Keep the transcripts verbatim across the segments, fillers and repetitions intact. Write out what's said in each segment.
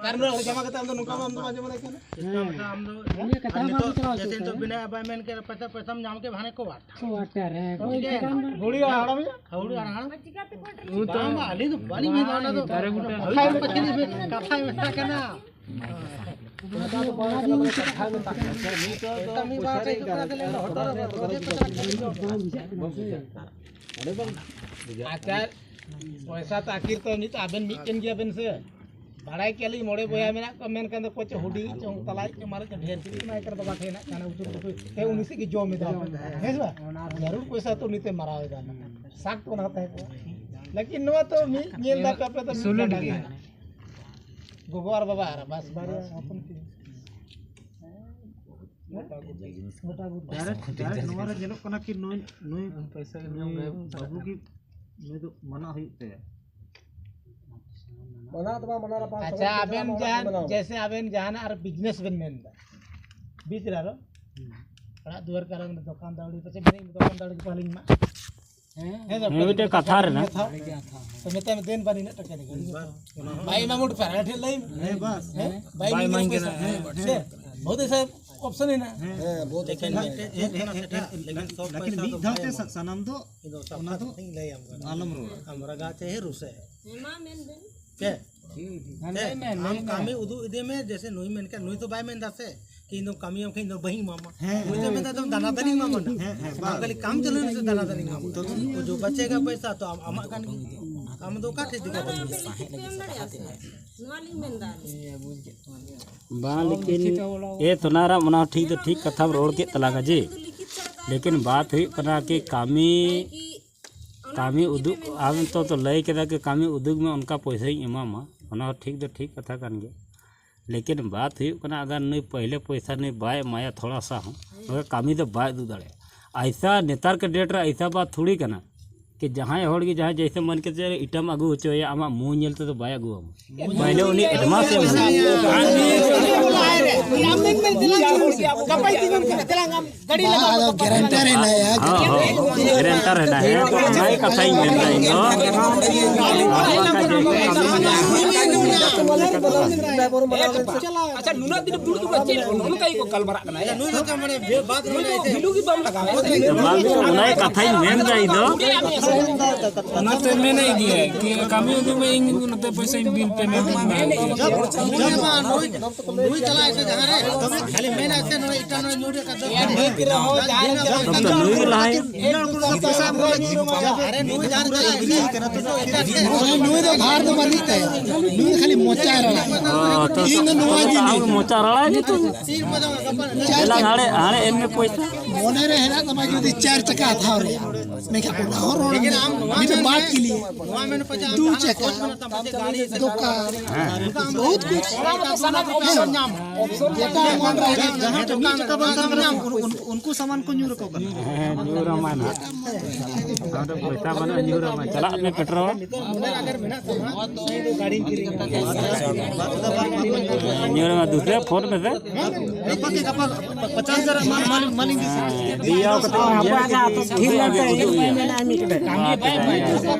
ᱟᱨ ᱱᱚᱣᱟ ᱡᱟᱢᱟ ᱠᱟᱛᱮ ᱟᱢ ᱫᱚ ᱱᱚᱝᱠᱟ ᱵᱟᱢ ᱟᱸᱡᱚᱢ ᱫᱟᱲᱮ ᱠᱟᱱᱟ᱾ ᱤᱥᱠᱟ ᱢᱚᱛᱞᱚᱵ ᱟᱢ ᱫᱚ ᱩᱱᱤᱭᱟᱜ ᱠᱟᱛᱷᱟ ᱟᱨ ᱵᱟᱝ ᱱᱤᱛᱚᱜ ᱪᱟᱞᱟᱣ ᱡᱮᱥᱮ ᱦᱚᱪᱚ ᱱᱤᱛᱚᱜ ᱠᱟᱱᱟ᱾ ᱵᱤᱱᱟ ᱵᱟᱭ ᱢᱮᱱ ᱠᱮᱫ ᱯᱚᱭᱥᱟ, ᱯᱚᱭᱥᱟᱢ ᱧᱟᱢ ᱠᱮᱫ ᱦᱟᱱᱮ ᱠᱚ ᱵᱟᱴ᱾ ᱠᱚ ᱵᱟᱴ ᱨᱮ, ᱦᱳᱭ, ᱦᱩᱲᱩ ᱟᱨ ᱦᱟᱲᱟᱢ ᱭᱟ? ᱦᱩᱲᱩ ᱟᱨ ᱦᱟᱲᱟᱢ? ᱵᱟᱝ, ᱵᱟᱝ, ᱟᱹᱞᱤᱧ ᱫᱚ ᱵᱟᱹᱞᱤᱧ ᱢᱮᱱ ᱫᱟ, ᱚᱱᱟ ᱫᱚ ᱫᱟᱨᱮ ᱵᱩᱴᱟᱹ ᱠᱟᱛᱷᱟᱭ ᱢᱮᱛᱟᱜ ᱠᱟᱱᱟ᱾ ᱚᱱᱟ ᱫᱚ ᱵᱟᱝ ᱠᱟᱛᱷᱟᱭ ᱢᱮᱛᱟᱜ ᱠᱟᱱᱟ᱾ ᱢᱤᱫᱴᱟᱝ ᱢᱤᱫ ᱵᱟᱨ ᱯᱚᱭᱥᱟ ᱠᱟᱛᱷᱟ ᱞᱟᱹᱭ ᱞᱮ ᱦᱚᱴᱚ ᱨᱮ ᱨᱚᱡᱮ ᱠᱚ ᱪᱟᱞᱟᱜ ᱠᱟᱱᱟ᱾ ᱵᱟᱝ ᱵᱩᱡᱷᱟᱹᱜ ᱠᱟᱱᱟ ᱥᱮ᱾ ᱚᱸᱰᱮ ᱵᱟᱝ ᱵᱩᱡᱷᱟᱹᱜ ᱠᱟᱱᱟ᱾ ᱟᱪᱪᱷᱟ, ᱯᱚᱭᱥᱟ ᱛᱚ ᱟᱹᱠᱷᱤᱨ ᱛᱚ ᱱᱤᱛ ᱟᱵᱮᱱ ᱢᱤᱫᱴᱮᱱ ᱜᱮᱭᱟᱵᱮᱱ ᱥᱮ᱾ ᱵᱟᱲᱟᱭ ᱠᱮᱭᱟᱞᱤᱧ ᱢᱚᱬᱮ ᱵᱚᱭᱦᱟ ᱢᱮᱱᱟᱜ ᱠᱚᱣᱟ, ᱢᱮᱱᱠᱷᱟᱱ ᱫᱚ ᱚᱠᱚᱭ ᱪᱚ ᱦᱩᱰᱤᱧ ᱪᱚᱝ, ᱛᱟᱞᱟᱭᱤᱡ ᱪᱚᱝ, ᱢᱟᱨᱮ ᱪᱚᱝ, ᱰᱷᱮᱨ ᱪᱤᱞᱤ ᱠᱟᱱᱟ, ᱮᱠᱟᱨ ᱫᱚ ᱵᱟᱝ ᱛᱟᱦᱮᱱᱟ ᱠᱟᱱᱟ, ᱩᱛᱩ ᱠᱚ ᱛᱮ ᱩᱱᱤ ᱥᱮᱫ ᱜᱮ ᱡᱚᱢ ᱮᱫᱟ᱾ ᱦᱮᱸ ᱥᱮ ᱵᱟᱝ? ᱡᱟᱹᱨᱩᱲ ᱯᱚᱭᱥᱟ ᱛᱚ ᱩᱱᱤ ᱛᱮ ᱢᱟᱨᱟᱣ ᱮᱫᱟ᱾ ᱥᱟᱠ ᱛᱚ ᱚᱱᱟ ᱛᱟᱦᱮᱸ ᱠᱚᱜᱼᱟ᱾ ᱞᱮᱠᱤᱱ ᱱᱚᱣᱟ ᱛᱚ ᱢᱤᱫ ᱧᱮᱞ ᱫᱟ ᱯᱮ, ᱟᱯᱮ ᱫᱚ ᱢᱤᱫ ᱥᱩᱞᱩ ᱜᱟᱰᱟ ᱞᱟᱹᱜᱤᱫ᱾ ᱜᱮ᱾ ᱜᱚᱜᱚ ᱟᱨ ᱵᱟᱵᱟ ᱟᱨ ᱵᱟᱥ ᱵᱟᱨᱭᱟ ᱦᱚᱯᱚᱱ ᱠᱤᱱ᱾ ᱰᱟᱭᱨᱮᱠᱴ, ᱰᱟᱭᱨᱮᱠᱴ ᱱᱚᱣᱟ ᱨᱮ ᱧᱮᱞᱚᱜ ᱠᱟᱱᱟ ᱠᱤ ᱱᱩᱭ, ᱱᱩᱭ, ᱯᱚᱭᱥᱟ ᱜᱮ ᱱᱩᱭ ᱧᱟᱢ ᱵᱟᱵᱩ ᱜᱮ ᱱᱩᱭ ᱫᱚ ᱢᱟᱱᱟ ᱦᱩᱭᱩᱜ ᱛᱟᱭᱟ᱾ ᱢᱟᱱᱟ ᱫᱚ ᱵᱟᱝ ᱢᱟᱱᱟ ᱨᱮ ᱯᱟᱸᱪ ᱟᱪᱪᱷᱟ, ᱥᱚ ᱟᱵᱮᱱ ᱢᱟᱱᱟ ᱡᱟᱦᱟᱸ, ᱢᱟᱱᱟ᱾ ᱡᱮᱭᱥᱮ ᱟᱵᱮᱱ ᱡᱟᱦᱟᱱᱟᱜ ᱟᱨ ᱵᱤᱡᱽᱱᱮᱥ ᱵᱮᱱ ᱢᱮᱱ ᱮᱫᱟ, ᱵᱤᱪ ᱨᱮ ᱟᱨᱚ ᱚᱲᱟᱜ ᱫᱩᱣᱟᱨ ᱠᱟᱨᱚᱱ ᱫᱚᱠᱟᱱ ᱫᱟᱣᱲᱤ ᱯᱟᱪᱮ ᱵᱮᱱ ᱫᱚᱠᱟᱱ ᱫᱟᱣᱲᱤ ᱠᱚ ᱯᱟᱞᱤᱧ ᱢᱟ᱾ ᱦᱮᱸ, ᱦᱮᱸ, ᱦᱮᱸ, ᱢᱤᱫᱴᱮᱡ ᱠᱟᱛᱷᱟ ᱨᱮᱱᱟᱜ᱾ ᱛᱚ ᱢᱮᱛᱟᱭ ᱢᱮ, ᱫᱮᱱ ᱵᱟᱨ ᱤᱱᱟᱹᱜ ᱴᱟᱠᱟ ᱨᱮᱜᱮ᱾ ᱵᱟᱭ ᱮᱢᱟ ᱢᱩᱴ ᱯᱮ, ᱟᱨ ᱴᱷᱮᱱ ᱞᱟᱹᱭ ᱢᱮ᱾ ᱦᱮᱸ, ᱵᱟᱥ᱾ ᱦᱮᱸ? ᱵᱟᱭ ᱵᱟᱭ ᱮᱢᱟ ᱤᱢᱟᱹᱧ ᱯᱚᱭᱥᱟ᱾ ᱠᱟᱱᱟ᱾ ᱦᱮᱸ, ᱦᱮᱸ᱾ ᱥᱮ, ᱵᱚᱦᱩᱛ ᱮᱥᱟ ᱚᱯᱥᱚᱱ ᱦᱮᱱᱟᱜ᱾ ᱦᱮᱸ, ᱵᱚᱦᱩᱛ ᱞᱮᱠᱤᱱ ᱚᱯᱥᱚᱱ ᱢᱤᱫ ᱦᱮᱱᱟᱜ᱾ ᱴᱷᱮᱱ, ᱦᱮᱸ, ᱦᱮᱸ, ᱞᱮᱠᱤᱱ ᱥᱚᱵ ᱞᱮᱠᱤᱱ ᱯᱚᱭᱥᱟ ᱢᱤᱫ ᱫᱚ ᱫᱷᱟᱣ ᱵᱟᱭ ᱛᱮ ᱮᱢᱟ᱾ ᱥᱟ-, ᱥᱟᱱᱟᱢ ᱫᱚ ᱤᱧ ᱫᱚ ᱥᱟᱵ ᱚᱱᱟ ᱫᱚ ᱠᱟᱛᱮ ᱤᱧ ᱞᱟᱹᱭ ᱟᱢ ᱠᱟᱱᱟ᱾ ᱟᱞᱚᱢ ᱨᱚᱲᱟ᱾ ᱦᱮᱸ, ᱢᱟ ᱢᱮᱱ ᱵᱮᱱ᱾ ᱪᱮᱫ? ᱦᱮᱸ, ᱞᱟᱹᱭ ᱢᱮ, ᱟᱢ ᱞᱟᱹᱭ ᱢᱮ᱾ ᱠᱟᱹᱢᱤ ᱩᱫᱩᱜ ᱤᱫᱤ ᱢᱮ, ᱡᱮᱭᱥᱮ ᱱᱩᱭ ᱢᱮᱱ ᱠᱮᱫ, ᱱᱩᱭ ᱫᱚ ᱵᱟᱭ ᱢᱮᱱ ᱫᱟ ᱥᱮ᱾ ᱠᱤ ᱤᱧ ᱫᱚ ᱠᱟᱹᱢᱤᱭᱟᱢ ᱠᱷᱟᱱ ᱤᱧ ᱫᱚ ᱵᱟᱹᱦᱩᱧ ᱮᱢᱟᱢᱟ᱾ ᱦᱮᱸ, ᱩᱱᱤ ᱫᱚ ᱦᱮᱸ᱾ ᱢᱮᱱᱫᱟ, "ᱮᱠᱫᱚᱢ ᱫᱟᱱᱟ ᱫᱟᱱᱤᱧ ᱮᱢᱟᱢᱟ ᱱᱟᱦᱟᱜ᱾ ᱦᱮᱸ, ᱦᱮᱸ, ᱛᱚ ᱵᱟᱥ᱾ ᱡᱚ ᱵᱟᱪᱮᱜᱟ ᱯᱚᱭᱥᱟ ᱛᱚ ᱟᱢ ᱟᱢᱟᱜ ᱠᱟᱱ ᱜᱮ᱾ ᱟᱢ ᱫᱚ ᱚᱠᱟ ᱴᱷᱮᱡ ᱫᱤᱠᱟ ᱚᱱᱟ ᱫᱚ ᱟᱯᱮ ᱞᱤᱠᱷᱤᱛ ᱯᱮ ᱮᱢ ᱫᱟᱲᱮᱭᱟᱜᱼᱟ ᱥᱮ? ᱱᱚᱣᱟ ᱞᱤᱧ ᱢᱮᱱᱫᱟ ᱟᱹᱞᱤᱧ᱾ ᱵᱟᱝ, ᱞᱮᱠᱤᱱ ᱮ ᱥᱳᱱᱟᱨᱟᱢ, ᱚᱱᱟ ᱦᱚᱸ ᱴᱷᱤᱠ ᱫᱚ ᱴᱷᱤᱠ ᱠᱟᱛᱷᱟᱢ ᱨᱚᱲ ᱠᱮᱫ ᱛᱟᱞᱟᱝᱟ ᱡᱮ, ᱞᱮᱠᱤᱱ ᱵᱟᱛ ᱦᱩᱭᱩᱜ ᱠᱟᱱᱟ ᱠᱤ ᱠᱟᱹᱢᱤ, ᱠᱟᱹᱢᱤ ᱩᱫᱩᱜ, ᱟᱢ ᱛᱚ, ᱛᱚ ᱞᱟᱹᱭ ᱠᱮᱫᱟ ᱠᱤ ᱠᱟᱹᱢᱤ ᱩᱫᱩᱜ ᱢᱮ, ᱚᱱᱠᱟ ᱯᱚᱭᱥᱟᱧ ᱮᱢᱟᱢᱟ, ᱚᱱᱟ ᱦᱚᱸ ᱴᱷᱤᱠ ᱫᱚ ᱴᱷᱤᱠ ᱠᱟᱛᱷᱟ ᱠᱟᱱ ᱜᱮᱭᱟ᱾ ᱞᱮᱠᱤᱱ ᱵᱟᱛ ᱦᱩᱭᱩᱜ ᱠᱟᱱᱟ, ᱟᱜᱟᱨ ᱱᱩᱭ ᱯᱚᱭᱞᱮ ᱯᱚᱭᱥᱟ ᱱᱩᱭ ᱵᱟᱭ ᱮᱢᱟᱭᱟ ᱛᱷᱚᱲᱟ ᱥᱟ ᱦᱚᱸ, ᱢᱟᱱᱮ ᱠᱟᱹᱢᱤ ᱫᱚ ᱵᱟᱭ ᱩᱫᱩᱜ ᱫᱟᱲᱮᱭᱟᱜᱼᱟ᱾ ᱟᱭᱥᱟ ᱱᱮᱛᱟᱨ ᱠᱮ ᱰᱮᱴ ᱨᱮ ᱟᱭᱥᱟ ᱵᱟᱛ ᱛᱷᱩᱲᱤ ᱠᱟᱱᱟ ᱠᱤ ᱡᱟᱦᱟᱸᱭ ᱦᱚᱲ ᱜᱮ ᱡᱟᱦᱟᱸᱭ ᱡᱮᱭᱥᱮ ᱢᱟᱱ ᱠᱮ ᱪᱟᱞᱮ ᱤᱴᱟᱢ ᱟᱹᱜᱩ ᱦᱚᱪᱚᱭᱟ, ᱟᱢᱟᱜ ᱢᱩ ᱧᱮᱞ ᱛᱮᱫᱚ ᱵᱟᱭ ᱟᱹᱜᱩᱣᱟᱢᱟ᱾ ᱯᱚᱭᱞᱮ ᱩᱱᱤ ᱮᱰᱵᱷᱟᱱᱥ ᱮᱢ ᱦᱩᱭᱩᱜᱼᱟ᱾ ᱜᱟᱹᱰᱤ ᱞᱟᱜᱟᱣ᱾ ᱟᱫᱚ ᱜᱮᱨᱮᱱᱴᱟᱨ ᱦᱮᱱᱟᱭᱟ᱾ ᱦᱚᱸ, ᱦᱚᱸ, ᱜᱮᱨᱮᱱᱴᱟᱨ ᱦᱮᱱᱟᱭᱟ᱾ ᱚᱱᱟ ᱜᱮ ᱠᱟᱛᱷᱟᱧ ᱢᱮᱱᱫᱟ ᱤᱧ ᱫᱚ᱾ ᱟᱪᱪᱷᱟ, ᱱᱩᱱᱟᱹᱜ ᱫᱤᱱ ᱫᱩᱲᱩᱵ ᱫᱩᱲᱩᱵ ᱪᱮᱫ ᱱᱚᱝᱠᱟ ᱜᱮᱠᱚ ᱜᱟᱞᱢᱟᱨᱟᱜ ᱠᱟᱱᱟ? ᱱᱩᱭ ᱫᱚ ᱵᱷᱤᱰᱩ ᱜᱮ ᱵᱟᱢ ᱞᱟᱜᱟᱣᱟ᱾ ᱵᱟᱝ, ᱚᱱᱟ ᱠᱟᱛᱷᱟᱧ ᱢᱮᱱᱫᱟ ᱤᱧ ᱫᱚ᱾ ᱚᱱᱟᱛᱮ ᱢᱮᱱᱮᱫ ᱜᱮᱭᱟ ᱠᱤ ᱠᱟᱹᱢᱤ ᱩᱫᱩᱜ ᱢᱮ, ᱤᱧ ᱱᱚᱛᱮ ᱯᱚᱭᱥᱟᱧ ᱵᱤᱞ ᱯᱮᱢᱮᱱᱴ ᱤᱧ ᱢᱮ᱾ ᱱᱩᱭ ᱪᱟᱞᱟᱜ ᱟᱭ ᱥᱮ ᱡᱟᱦᱟᱸ ᱨᱮ, ᱠᱷᱟᱹᱞᱤ ᱢᱮᱱᱟ ᱥᱮ ᱱᱚᱰᱮ ᱮᱴᱟᱜ ᱱᱚᱰᱮ ᱧᱩ ᱨᱮ ᱠᱟᱛᱮ ᱱᱩᱭ ᱜᱮ ᱞᱟᱦᱟᱭ᱾ ᱟᱨᱮ ᱱᱩᱭ ᱡᱟᱦᱟᱸ ᱨᱮ ᱪᱟᱞᱟᱜ ᱟᱭ, ᱱᱩᱭ ᱫᱚ ᱵᱷᱟᱨ ᱫᱚ ᱵᱟᱹᱱᱩᱜ ᱛᱟᱭᱟ, ᱱᱩᱭ ᱫᱚ ᱠᱷᱟᱹᱞᱤ ᱢᱚᱪᱟᱭ ᱨᱚᱲᱟ᱾ ᱚ, ᱛᱚ ᱤᱧ ᱫᱚ ᱱᱚᱣᱟ ᱡᱤᱱᱤᱥ ᱟᱢ ᱢᱚᱪᱟ ᱨᱚᱲᱟᱭ ᱜᱮ ᱛᱚ᱾ ᱪᱟᱨ ᱮᱞᱟᱝ ᱪᱟᱠᱟ ᱦᱟᱲᱮ, ᱦᱟᱲᱮ ᱮᱢ ᱢᱮ ᱯᱚᱭᱥᱟ᱾ ᱢᱚᱱᱮ ᱨᱮ ᱦᱮᱱᱟᱜ ᱛᱟᱢᱟ ᱡᱩᱫᱤ ᱪᱟᱨ ᱪᱟᱠᱟ ᱦᱟᱛᱟᱣ ᱨᱮᱭᱟᱜ, ᱢᱮᱱᱠᱷᱟᱱ ᱚᱱᱟ ᱦᱚᱸ ᱨᱚᱲ ᱢᱮ᱾ ᱢᱤᱫᱴᱮᱱ ᱵᱟᱛ ᱠᱮ ᱞᱤᱭᱮ, ᱫᱩ ᱪᱟᱠᱟ, ᱫᱚᱠᱟᱱ, ᱵᱚᱦᱩᱛ ᱠᱩᱪ᱾ ᱡᱮᱴᱟ ᱢᱚᱱ ᱨᱮ ᱦᱮᱱᱟᱜ, ᱡᱟᱦᱟᱸ ᱴᱷᱮᱱ ᱢᱤᱫ ᱪᱟᱠᱟ ᱵᱟᱝ ᱛᱟᱦᱮᱸ ᱠᱟᱱᱟ, ᱩᱱᱠᱩ ᱥᱟᱢᱟᱱ ᱠᱚ ᱧᱩᱨ ᱟᱠᱚ ᱠᱟᱱᱟ᱾ ᱦᱮᱸ, ᱧᱩᱨ ᱟᱢᱟᱭ ᱱᱟᱦᱟᱜ᱾ ᱟᱫᱚ ᱯᱚᱭᱥᱟ ᱵᱟᱹᱱᱩᱜᱼᱟ, ᱧᱩᱨ ᱟᱢᱟᱭ᱾ ᱪᱟᱞᱟᱜ ᱢᱮ ᱯᱮᱴᱨᱳᱞ᱾ ᱧᱩᱨ ᱟᱢᱟᱭ, ᱫᱩᱥᱨᱟ ᱯᱷᱳᱱ ᱢᱮᱥᱮ᱾ ᱜᱟᱯᱟ ᱜᱮ, ᱜᱟᱯᱟ ᱯᱟᱪᱟᱥ ᱦᱟᱡᱟᱨ ᱢᱟᱞ, ᱢᱟᱞ, ᱢᱟᱞ ᱤᱧ ᱤᱫᱤ ᱥᱮ᱾ ᱦᱮᱸ, ᱫᱤᱭᱟ ᱠᱟᱛᱮ ᱵᱚᱱ ᱧᱮᱞ ᱠᱮᱫᱟ, ᱩᱫᱩᱜ ᱟᱭᱟ᱾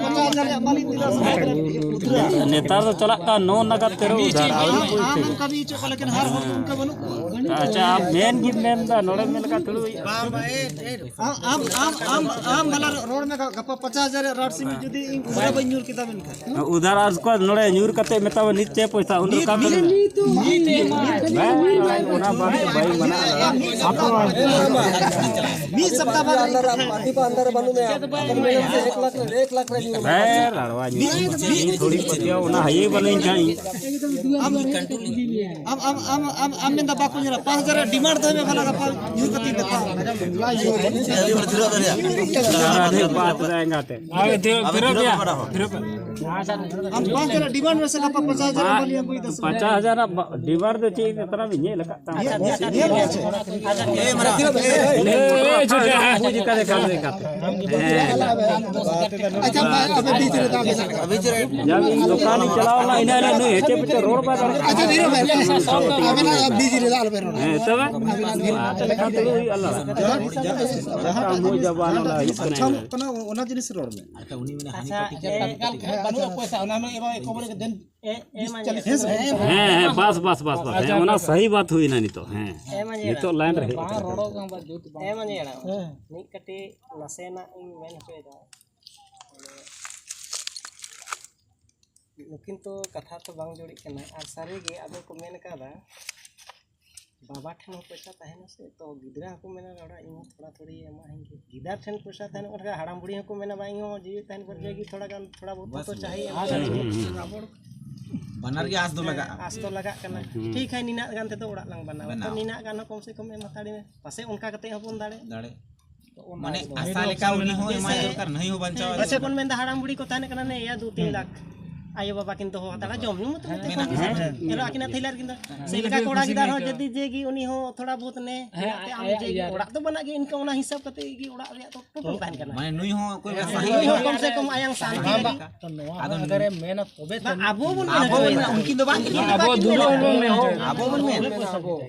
ᱯᱟᱪᱟᱥ ᱦᱟᱡᱟᱨ ᱨᱮᱭᱟᱜ ᱢᱟᱞ ᱤᱧ ᱤᱫᱤ ᱥᱮ᱾ ᱱᱮᱛᱟᱨ ᱫᱚ ᱪᱟᱞᱟᱜ ᱠᱟᱱ ᱱᱚ ᱱᱟᱜᱟᱫ ᱛᱮᱨᱚ ᱩᱫᱷᱟᱨ, ᱟᱹᱣᱨᱤ ᱠᱚ ᱟᱢ ᱤᱫᱤ᱾ ᱮᱢ ᱠᱟᱹᱢᱤ ᱦᱚᱪᱚ ᱠᱚᱣᱟ, ᱞᱮᱠᱤᱱ ᱦᱟᱨ ᱦᱚᱲ ᱫᱚ ᱚᱱᱠᱟ ᱵᱟᱹᱱᱩᱜ ᱠᱚᱣᱟ᱾ ᱟᱪᱪᱷᱟ, ᱟᱢ ᱢᱮᱱ ᱜᱮᱢ ᱢᱮᱱᱫᱟ, ᱱᱚᱰᱮ ᱢᱮᱱ ᱞᱮᱠᱷᱟᱱ ᱛᱩᱞᱩᱡ᱾ ᱵᱟᱝ, ᱵᱟᱝ, ᱮ, ᱮ, ᱟᱢ, ᱟᱢ, ᱟᱢ, ᱟᱢ, ᱟᱢ ᱵᱟᱞᱟ ᱨᱚᱲ ᱢᱮ, ᱜᱟᱯᱟ ᱯᱟᱪᱟᱥ ᱦᱟᱡᱟᱨ ᱨᱮᱭᱟᱜ ᱨᱟᱴ ᱥᱤᱢ ᱡᱩᱫᱤ ᱤᱧ ᱩᱫᱷᱟᱨ ᱵᱟᱹᱧ ᱧᱩᱨ ᱠᱮᱫᱟ ᱢᱮᱱᱠᱷᱟᱱ᱾ ᱩᱫᱷᱟᱨ ᱟᱨ ᱠᱚ ᱱᱚᱰᱮ ᱧᱩᱨ ᱠᱟᱛᱮ ᱢᱮᱛᱟᱣᱟ ᱱᱤᱛ ᱪᱮᱫ ᱯᱚᱭᱥᱟ ᱩᱱ ᱨᱟᱠᱟᱵ ᱢᱮ᱾ ᱵᱟᱝ, ᱚᱱᱟ ᱵᱟᱝ ᱵᱟᱭ ᱢᱟᱱᱟ᱾ ᱢᱤᱫ ᱥᱚᱯᱛᱟ ᱵᱟᱫ ᱟᱹᱰᱤ ᱯᱟᱱᱫᱟ ᱨᱮ ᱵᱟᱹᱱᱩᱜ ᱢᱮᱭᱟ᱾ ᱮᱠ ᱞᱟᱠᱷ ᱨᱮ, ᱮᱠ ᱞᱟᱠᱷ ᱨᱮ ᱧᱩᱨ᱾ ᱦᱮᱸ, ᱞᱟᱲᱣᱟ ᱧᱩᱨ᱾ ᱤᱧ ᱛᱷᱚᱲᱤ ᱯᱟᱹᱛᱭᱟᱹᱣ ᱚᱱᱟ ᱦᱟᱭᱮ ᱵᱟᱹᱱᱩᱧ ᱠᱷᱟᱱ᱾ ᱟᱢ, ᱟᱢ, ᱟᱢ, ᱟᱢ ᱢᱮᱱᱫᱟ ᱵᱟᱠᱚ ᱧᱩᱨᱟ᱾ ᱯᱟᱸᱪ ᱦᱟᱡᱟᱨ ᱨᱮ ᱰᱤᱢᱟᱱᱰ ᱫᱚᱦᱚᱭ ᱢᱮ, ᱵᱟᱞᱟ ᱜᱟᱯᱟ ᱧᱩᱨ ᱠᱟᱛᱮᱧ ᱫᱮᱠᱷᱟᱣ᱾ ᱟᱹᱰᱤ ᱵᱟᱫ ᱨᱮ ᱮᱸᱜᱟᱛᱮ᱾ ᱟᱢ ᱯᱟᱸᱪ ᱦᱟᱡᱟᱨ ᱰᱤᱢᱟᱱᱰ ᱢᱮᱥᱮ, ᱜᱟᱯᱟ ᱯᱟᱸᱪ ᱦᱟᱡᱟᱨ ᱵᱟᱞᱤ ᱟᱹᱜᱩᱭ ᱫᱟ ᱥᱮ᱾ ᱯᱟᱸᱪ ᱦᱟᱡᱟᱨ ᱨᱮᱱᱟᱜ ᱰᱤᱢᱟᱱᱰ ᱫᱚ ᱪᱮᱫ ᱤᱧ ᱢᱮᱛᱟᱢᱟ, ᱤᱧ ᱧᱮᱞ ᱟᱠᱟᱫ ᱛᱟᱢᱟ᱾ ᱧᱮᱞ ᱢᱮ ᱪᱮᱫ? ᱵᱩᱡᱽ ᱠᱟᱛᱮ ᱠᱟᱹᱢᱤ ᱠᱟᱛᱮ᱾ ᱦᱮᱸ᱾ ᱟᱪᱪᱷᱟ, ᱵᱟᱭ, ᱟᱵᱮ ᱵᱤᱪ ᱨᱮ ᱫᱟᱜ ᱢᱮᱱᱟᱜ᱾ ᱡᱟᱵ ᱤᱧ ᱫᱚᱠᱟᱱ ᱤᱧ ᱪᱟᱞᱟᱣ ᱞᱮᱱᱟ, ᱤᱱᱟᱹ ᱦᱤᱞᱳᱜ ᱱᱩᱭ ᱦᱮᱪᱮ ᱯᱮᱪᱮ ᱨᱚᱲ ᱵᱟᱭ ᱫᱟᱲᱮᱭᱟᱜ ᱠᱟᱱᱟ᱾ ᱟᱪᱪᱷᱟ, ᱫᱷᱤᱨᱮ ᱵᱷᱟᱭ, ᱟᱵᱮᱱᱟᱜ ᱵᱤᱪ ᱨᱮ ᱫᱟᱜ ᱟᱞᱚᱵᱮᱱ ᱨᱚᱲᱟ᱾ ᱦᱮᱸ, ᱛᱚᱵᱮ? ᱟᱨ ᱞᱮᱠᱷᱟᱱ ᱛᱩᱞᱩᱡ ᱦᱩᱭᱩᱜᱼᱟ, ᱞᱟᱲᱟ᱾ ᱡᱟᱦᱟᱸ ᱢᱩᱸ ᱡᱟᱵᱟᱱ ᱚᱱᱟ ᱦᱩᱭᱩᱜ ᱠᱟᱱᱟ᱾ ᱟᱪᱪᱷᱟ, ᱚᱱᱟ, ᱚᱱᱟ ᱡᱤᱱᱤᱥ ᱨᱚᱲ ᱢᱮ᱾ ᱟᱪᱪᱷᱟ, ᱮᱠᱟᱞ ᱜᱮ᱾ ᱵᱟᱹᱱᱩᱜᱼᱟ ᱯᱚᱭᱥᱟ, ᱚᱱᱟ ᱢᱟ ᱮᱵᱟᱨ ᱮᱠᱮᱵᱟᱨᱮ ᱫᱮᱱ ᱮ, ᱮ, ᱢᱟᱹᱡᱷᱤ ᱦᱟᱲᱟᱢ᱾ ᱦᱮᱸ, ᱦᱮᱸ, ᱵᱟᱥ, ᱵᱟᱥ, ᱵᱟᱥ, ᱵᱟᱥ᱾ ᱦᱮᱸ, ᱚᱱᱟ ᱥᱟᱹᱦᱤ ᱵᱟᱛ ᱦᱩᱭᱱᱟ ᱱᱤᱛᱚᱜ᱾ ᱦᱮᱸ, ᱮ, ᱢᱟᱹᱡᱷᱤ ᱱᱤᱛᱚᱜ ᱦᱟᱲᱟᱢ᱾ ᱞᱟᱭᱤᱱ ᱨᱮ ᱦᱮᱡ ᱵᱟᱝ ᱠᱟᱛᱮ᱾ ᱨᱚᱲᱚᱜ ᱠᱟᱱᱟ, ᱵᱟᱝ ᱡᱩᱛ ᱵᱟᱝ᱾ ᱮ, ᱢᱟᱹᱡᱷᱤ ᱦᱟᱲᱟᱢ᱾ ᱦᱮᱸ᱾ ᱢᱤᱫ ᱠᱟᱹᱴᱤᱡ ᱱᱟᱥᱮᱱᱟᱜ ᱤᱧ ᱢᱮᱱ ᱦᱚᱪᱚᱭᱮᱫᱟ᱾ ᱱᱩᱠᱤᱱ ᱛᱚ ᱠᱟᱛᱷᱟ ᱛᱚ ᱵᱟᱝ ᱡᱩᱲᱤᱜ ᱠᱟᱱᱟ᱾ ᱟᱨ ᱥᱟᱹᱨᱤ ᱜᱮ ᱟᱵᱚ ᱠᱚ ᱢᱮᱱ ᱠᱟᱫᱟ, ᱵᱟᱵᱟ ᱴᱷᱮᱱ ᱦᱚᱸ ᱯᱚᱭᱥᱟ ᱛᱟᱦᱮᱱᱟ ᱥᱮ, ᱛᱚ ᱜᱤᱫᱽᱨᱟᱹ ᱦᱚᱸᱠᱚ ᱢᱮᱱᱟ, "ᱞᱟᱲᱟ, ᱤᱧ ᱦᱚᱸ ᱛᱷᱚᱲᱟ ᱛᱷᱚᱲᱤ ᱮᱢᱟ ᱦᱟᱹᱧ ᱜᱮ᱾" ᱜᱤᱫᱟᱹᱨ ᱴᱷᱮᱱ ᱯᱚᱭᱥᱟ ᱛᱟᱦᱮᱱ ᱠᱷᱟᱱ, ᱦᱟᱲᱟᱢ ᱵᱩᱲᱦᱤ ᱦᱚᱸᱠᱚ ᱢᱮᱱᱟ, "ᱵᱟ, ᱤᱧ ᱦᱚᱸ ᱡᱤᱣᱤ ᱛᱟᱦᱮᱱ ᱵᱷᱳᱨ ᱡᱟᱭᱜᱮ ᱛᱷᱚᱲᱟ ᱜᱟᱱ, ᱛᱷᱚᱲᱟ ᱵᱚᱦᱩᱛ ᱵᱟᱥ, ᱛᱚ ᱪᱟᱦᱤᱭᱮ ᱦᱩᱸ, ᱦᱩᱸ, ᱦᱩᱸ᱾ ᱵᱟᱱᱟᱨ ᱜᱮ ᱟᱥ ᱫᱚ ᱞᱟᱜᱟᱜᱼᱟ᱾ ᱟᱥ ᱫᱚ ᱞᱟᱜᱟᱜ ᱠᱟᱱᱟ᱾ ᱦᱩᱸ᱾ ᱴᱷᱤᱠ ᱦᱮᱸ, ᱱᱤᱱᱟᱹᱜ ᱜᱟᱱ ᱛᱮᱫᱚ ᱚᱲᱟᱜ ᱞᱟᱝ ᱵᱮᱱᱟᱣᱟ᱾ ᱛᱚ ᱵᱮᱱᱟᱣ᱾ ᱱᱤᱱᱟᱹᱜ ᱜᱟᱱ ᱦᱚᱸ ᱠᱚᱢ ᱥᱮ ᱠᱚᱢ ᱮᱢ ᱦᱟᱛᱟᱲ ᱢᱮ, ᱯᱟᱥᱮᱡ ᱚᱱᱠᱟ ᱠᱟᱛᱮ ᱦᱚᱸᱵᱚᱱ ᱫᱟᱲᱮ᱾ ᱫᱟᱲᱮ᱾ ᱢᱟᱱᱮ ᱟᱥᱟ ᱞᱮᱠᱟ ᱩᱱᱤ ᱦᱚᱸ ᱮᱢᱟᱭ ᱫᱚᱨᱠᱟᱨ, ᱱᱟᱹᱭ ᱦᱚᱸ ᱵᱟᱧᱪᱟᱣ ᱦᱮᱸ, ᱫᱚᱨᱠᱟᱨ᱾ ᱡᱮᱥᱮ ᱵᱚᱱ ᱢᱮᱱᱫᱟ, ᱦᱟᱲᱟᱢ ᱵᱩᱲᱦᱤ ᱠᱚ ᱛᱟᱦᱮᱱ ᱠᱟᱱᱟ, ᱱᱮ ᱭᱟ ᱫᱩ ᱛᱤᱱ ᱞᱟᱠᱷ, ᱟᱭᱳ ᱵᱟᱵᱟ ᱠᱤᱱ ᱫᱚᱦᱚ ᱦᱟᱛᱟᱲᱟ, ᱡᱚᱢ ᱧᱩ ᱢᱚᱛᱚ ᱢᱮᱱᱟᱜᱼᱟ᱾ ᱦᱮᱸ, ᱦᱮᱸ᱾ ᱮᱱ ᱨᱮᱦᱚᱸ ᱟᱹᱠᱤᱱᱟᱜ ᱛᱷᱟᱹᱭᱞᱟᱹ ᱨᱮ ᱠᱤᱱ ᱫᱚ ᱥᱮ ᱞᱮᱠᱟ ᱠᱚᱲᱟ ᱜᱤᱫᱟᱹᱨ ᱦᱚᱸ ᱡᱩᱫᱤ ᱡᱮ ᱜᱮ ᱩᱱᱤ ᱦᱚᱸ ᱛᱷᱚᱲᱟ ᱵᱚᱦᱩᱛ ᱱᱮ, ᱦᱮᱸ, ᱢᱮᱱᱟᱜ ᱛᱮ ᱟᱢ ᱟᱭᱟᱜ ᱡᱮ ᱜᱮ ᱤᱭᱟᱹ ᱨᱮ᱾ ᱚᱲᱟᱜ ᱫᱚ ᱵᱟᱱᱟᱜ ᱜᱮ, ᱤᱱᱠᱟᱹ ᱚᱱᱟ ᱦᱤᱥᱟᱹᱵ ᱠᱟᱛᱮ ᱜᱮ ᱚᱲᱟᱜ ᱨᱮᱭᱟᱜ ᱫᱚ ᱴᱳᱴᱟᱞ ᱛᱟᱦᱮᱱ ᱠᱟᱱᱟ᱾ ᱢᱟᱱᱮ ᱱᱩᱭ ᱦᱚᱸ ᱚᱠᱚᱭ ᱵᱟ ᱦᱮᱸ, ᱥᱟᱦᱤ ᱱᱩᱭ ᱦᱚᱸ ᱠᱚᱢ ᱥᱮ ᱠᱚᱢ ᱟᱭᱟᱝ ᱥᱟᱱᱛᱤ ᱵᱟᱝ, ᱞᱟᱹᱜᱤᱫ᱾ ᱵᱟᱝ, ᱛᱚ ᱱᱚᱣᱟ ᱟᱫᱚ ᱦᱚᱸ ᱟᱜᱟᱨ ᱮᱢ ᱢᱮᱱᱟ ᱛᱚᱵᱮ ᱛᱚ ᱵᱟᱝ, ᱟᱵᱚ ᱵᱚᱱ ᱢᱮᱱ ᱟᱵᱚ ᱦᱚᱪᱚᱭᱮᱫᱟ᱾ ᱵᱚᱱ, ᱩᱱᱠᱤᱱ ᱫᱚ ᱵᱟᱝ ᱠᱤᱱ ᱟᱵᱚ ᱢᱮᱱᱟ᱾ ᱫᱩᱞᱟᱹᱲ ᱵᱚᱱ ᱢᱮᱱ ᱦᱚᱪᱚᱭᱮᱫᱟ᱾ ᱟᱵᱚ ᱵᱚᱱ ᱢᱮᱱ᱾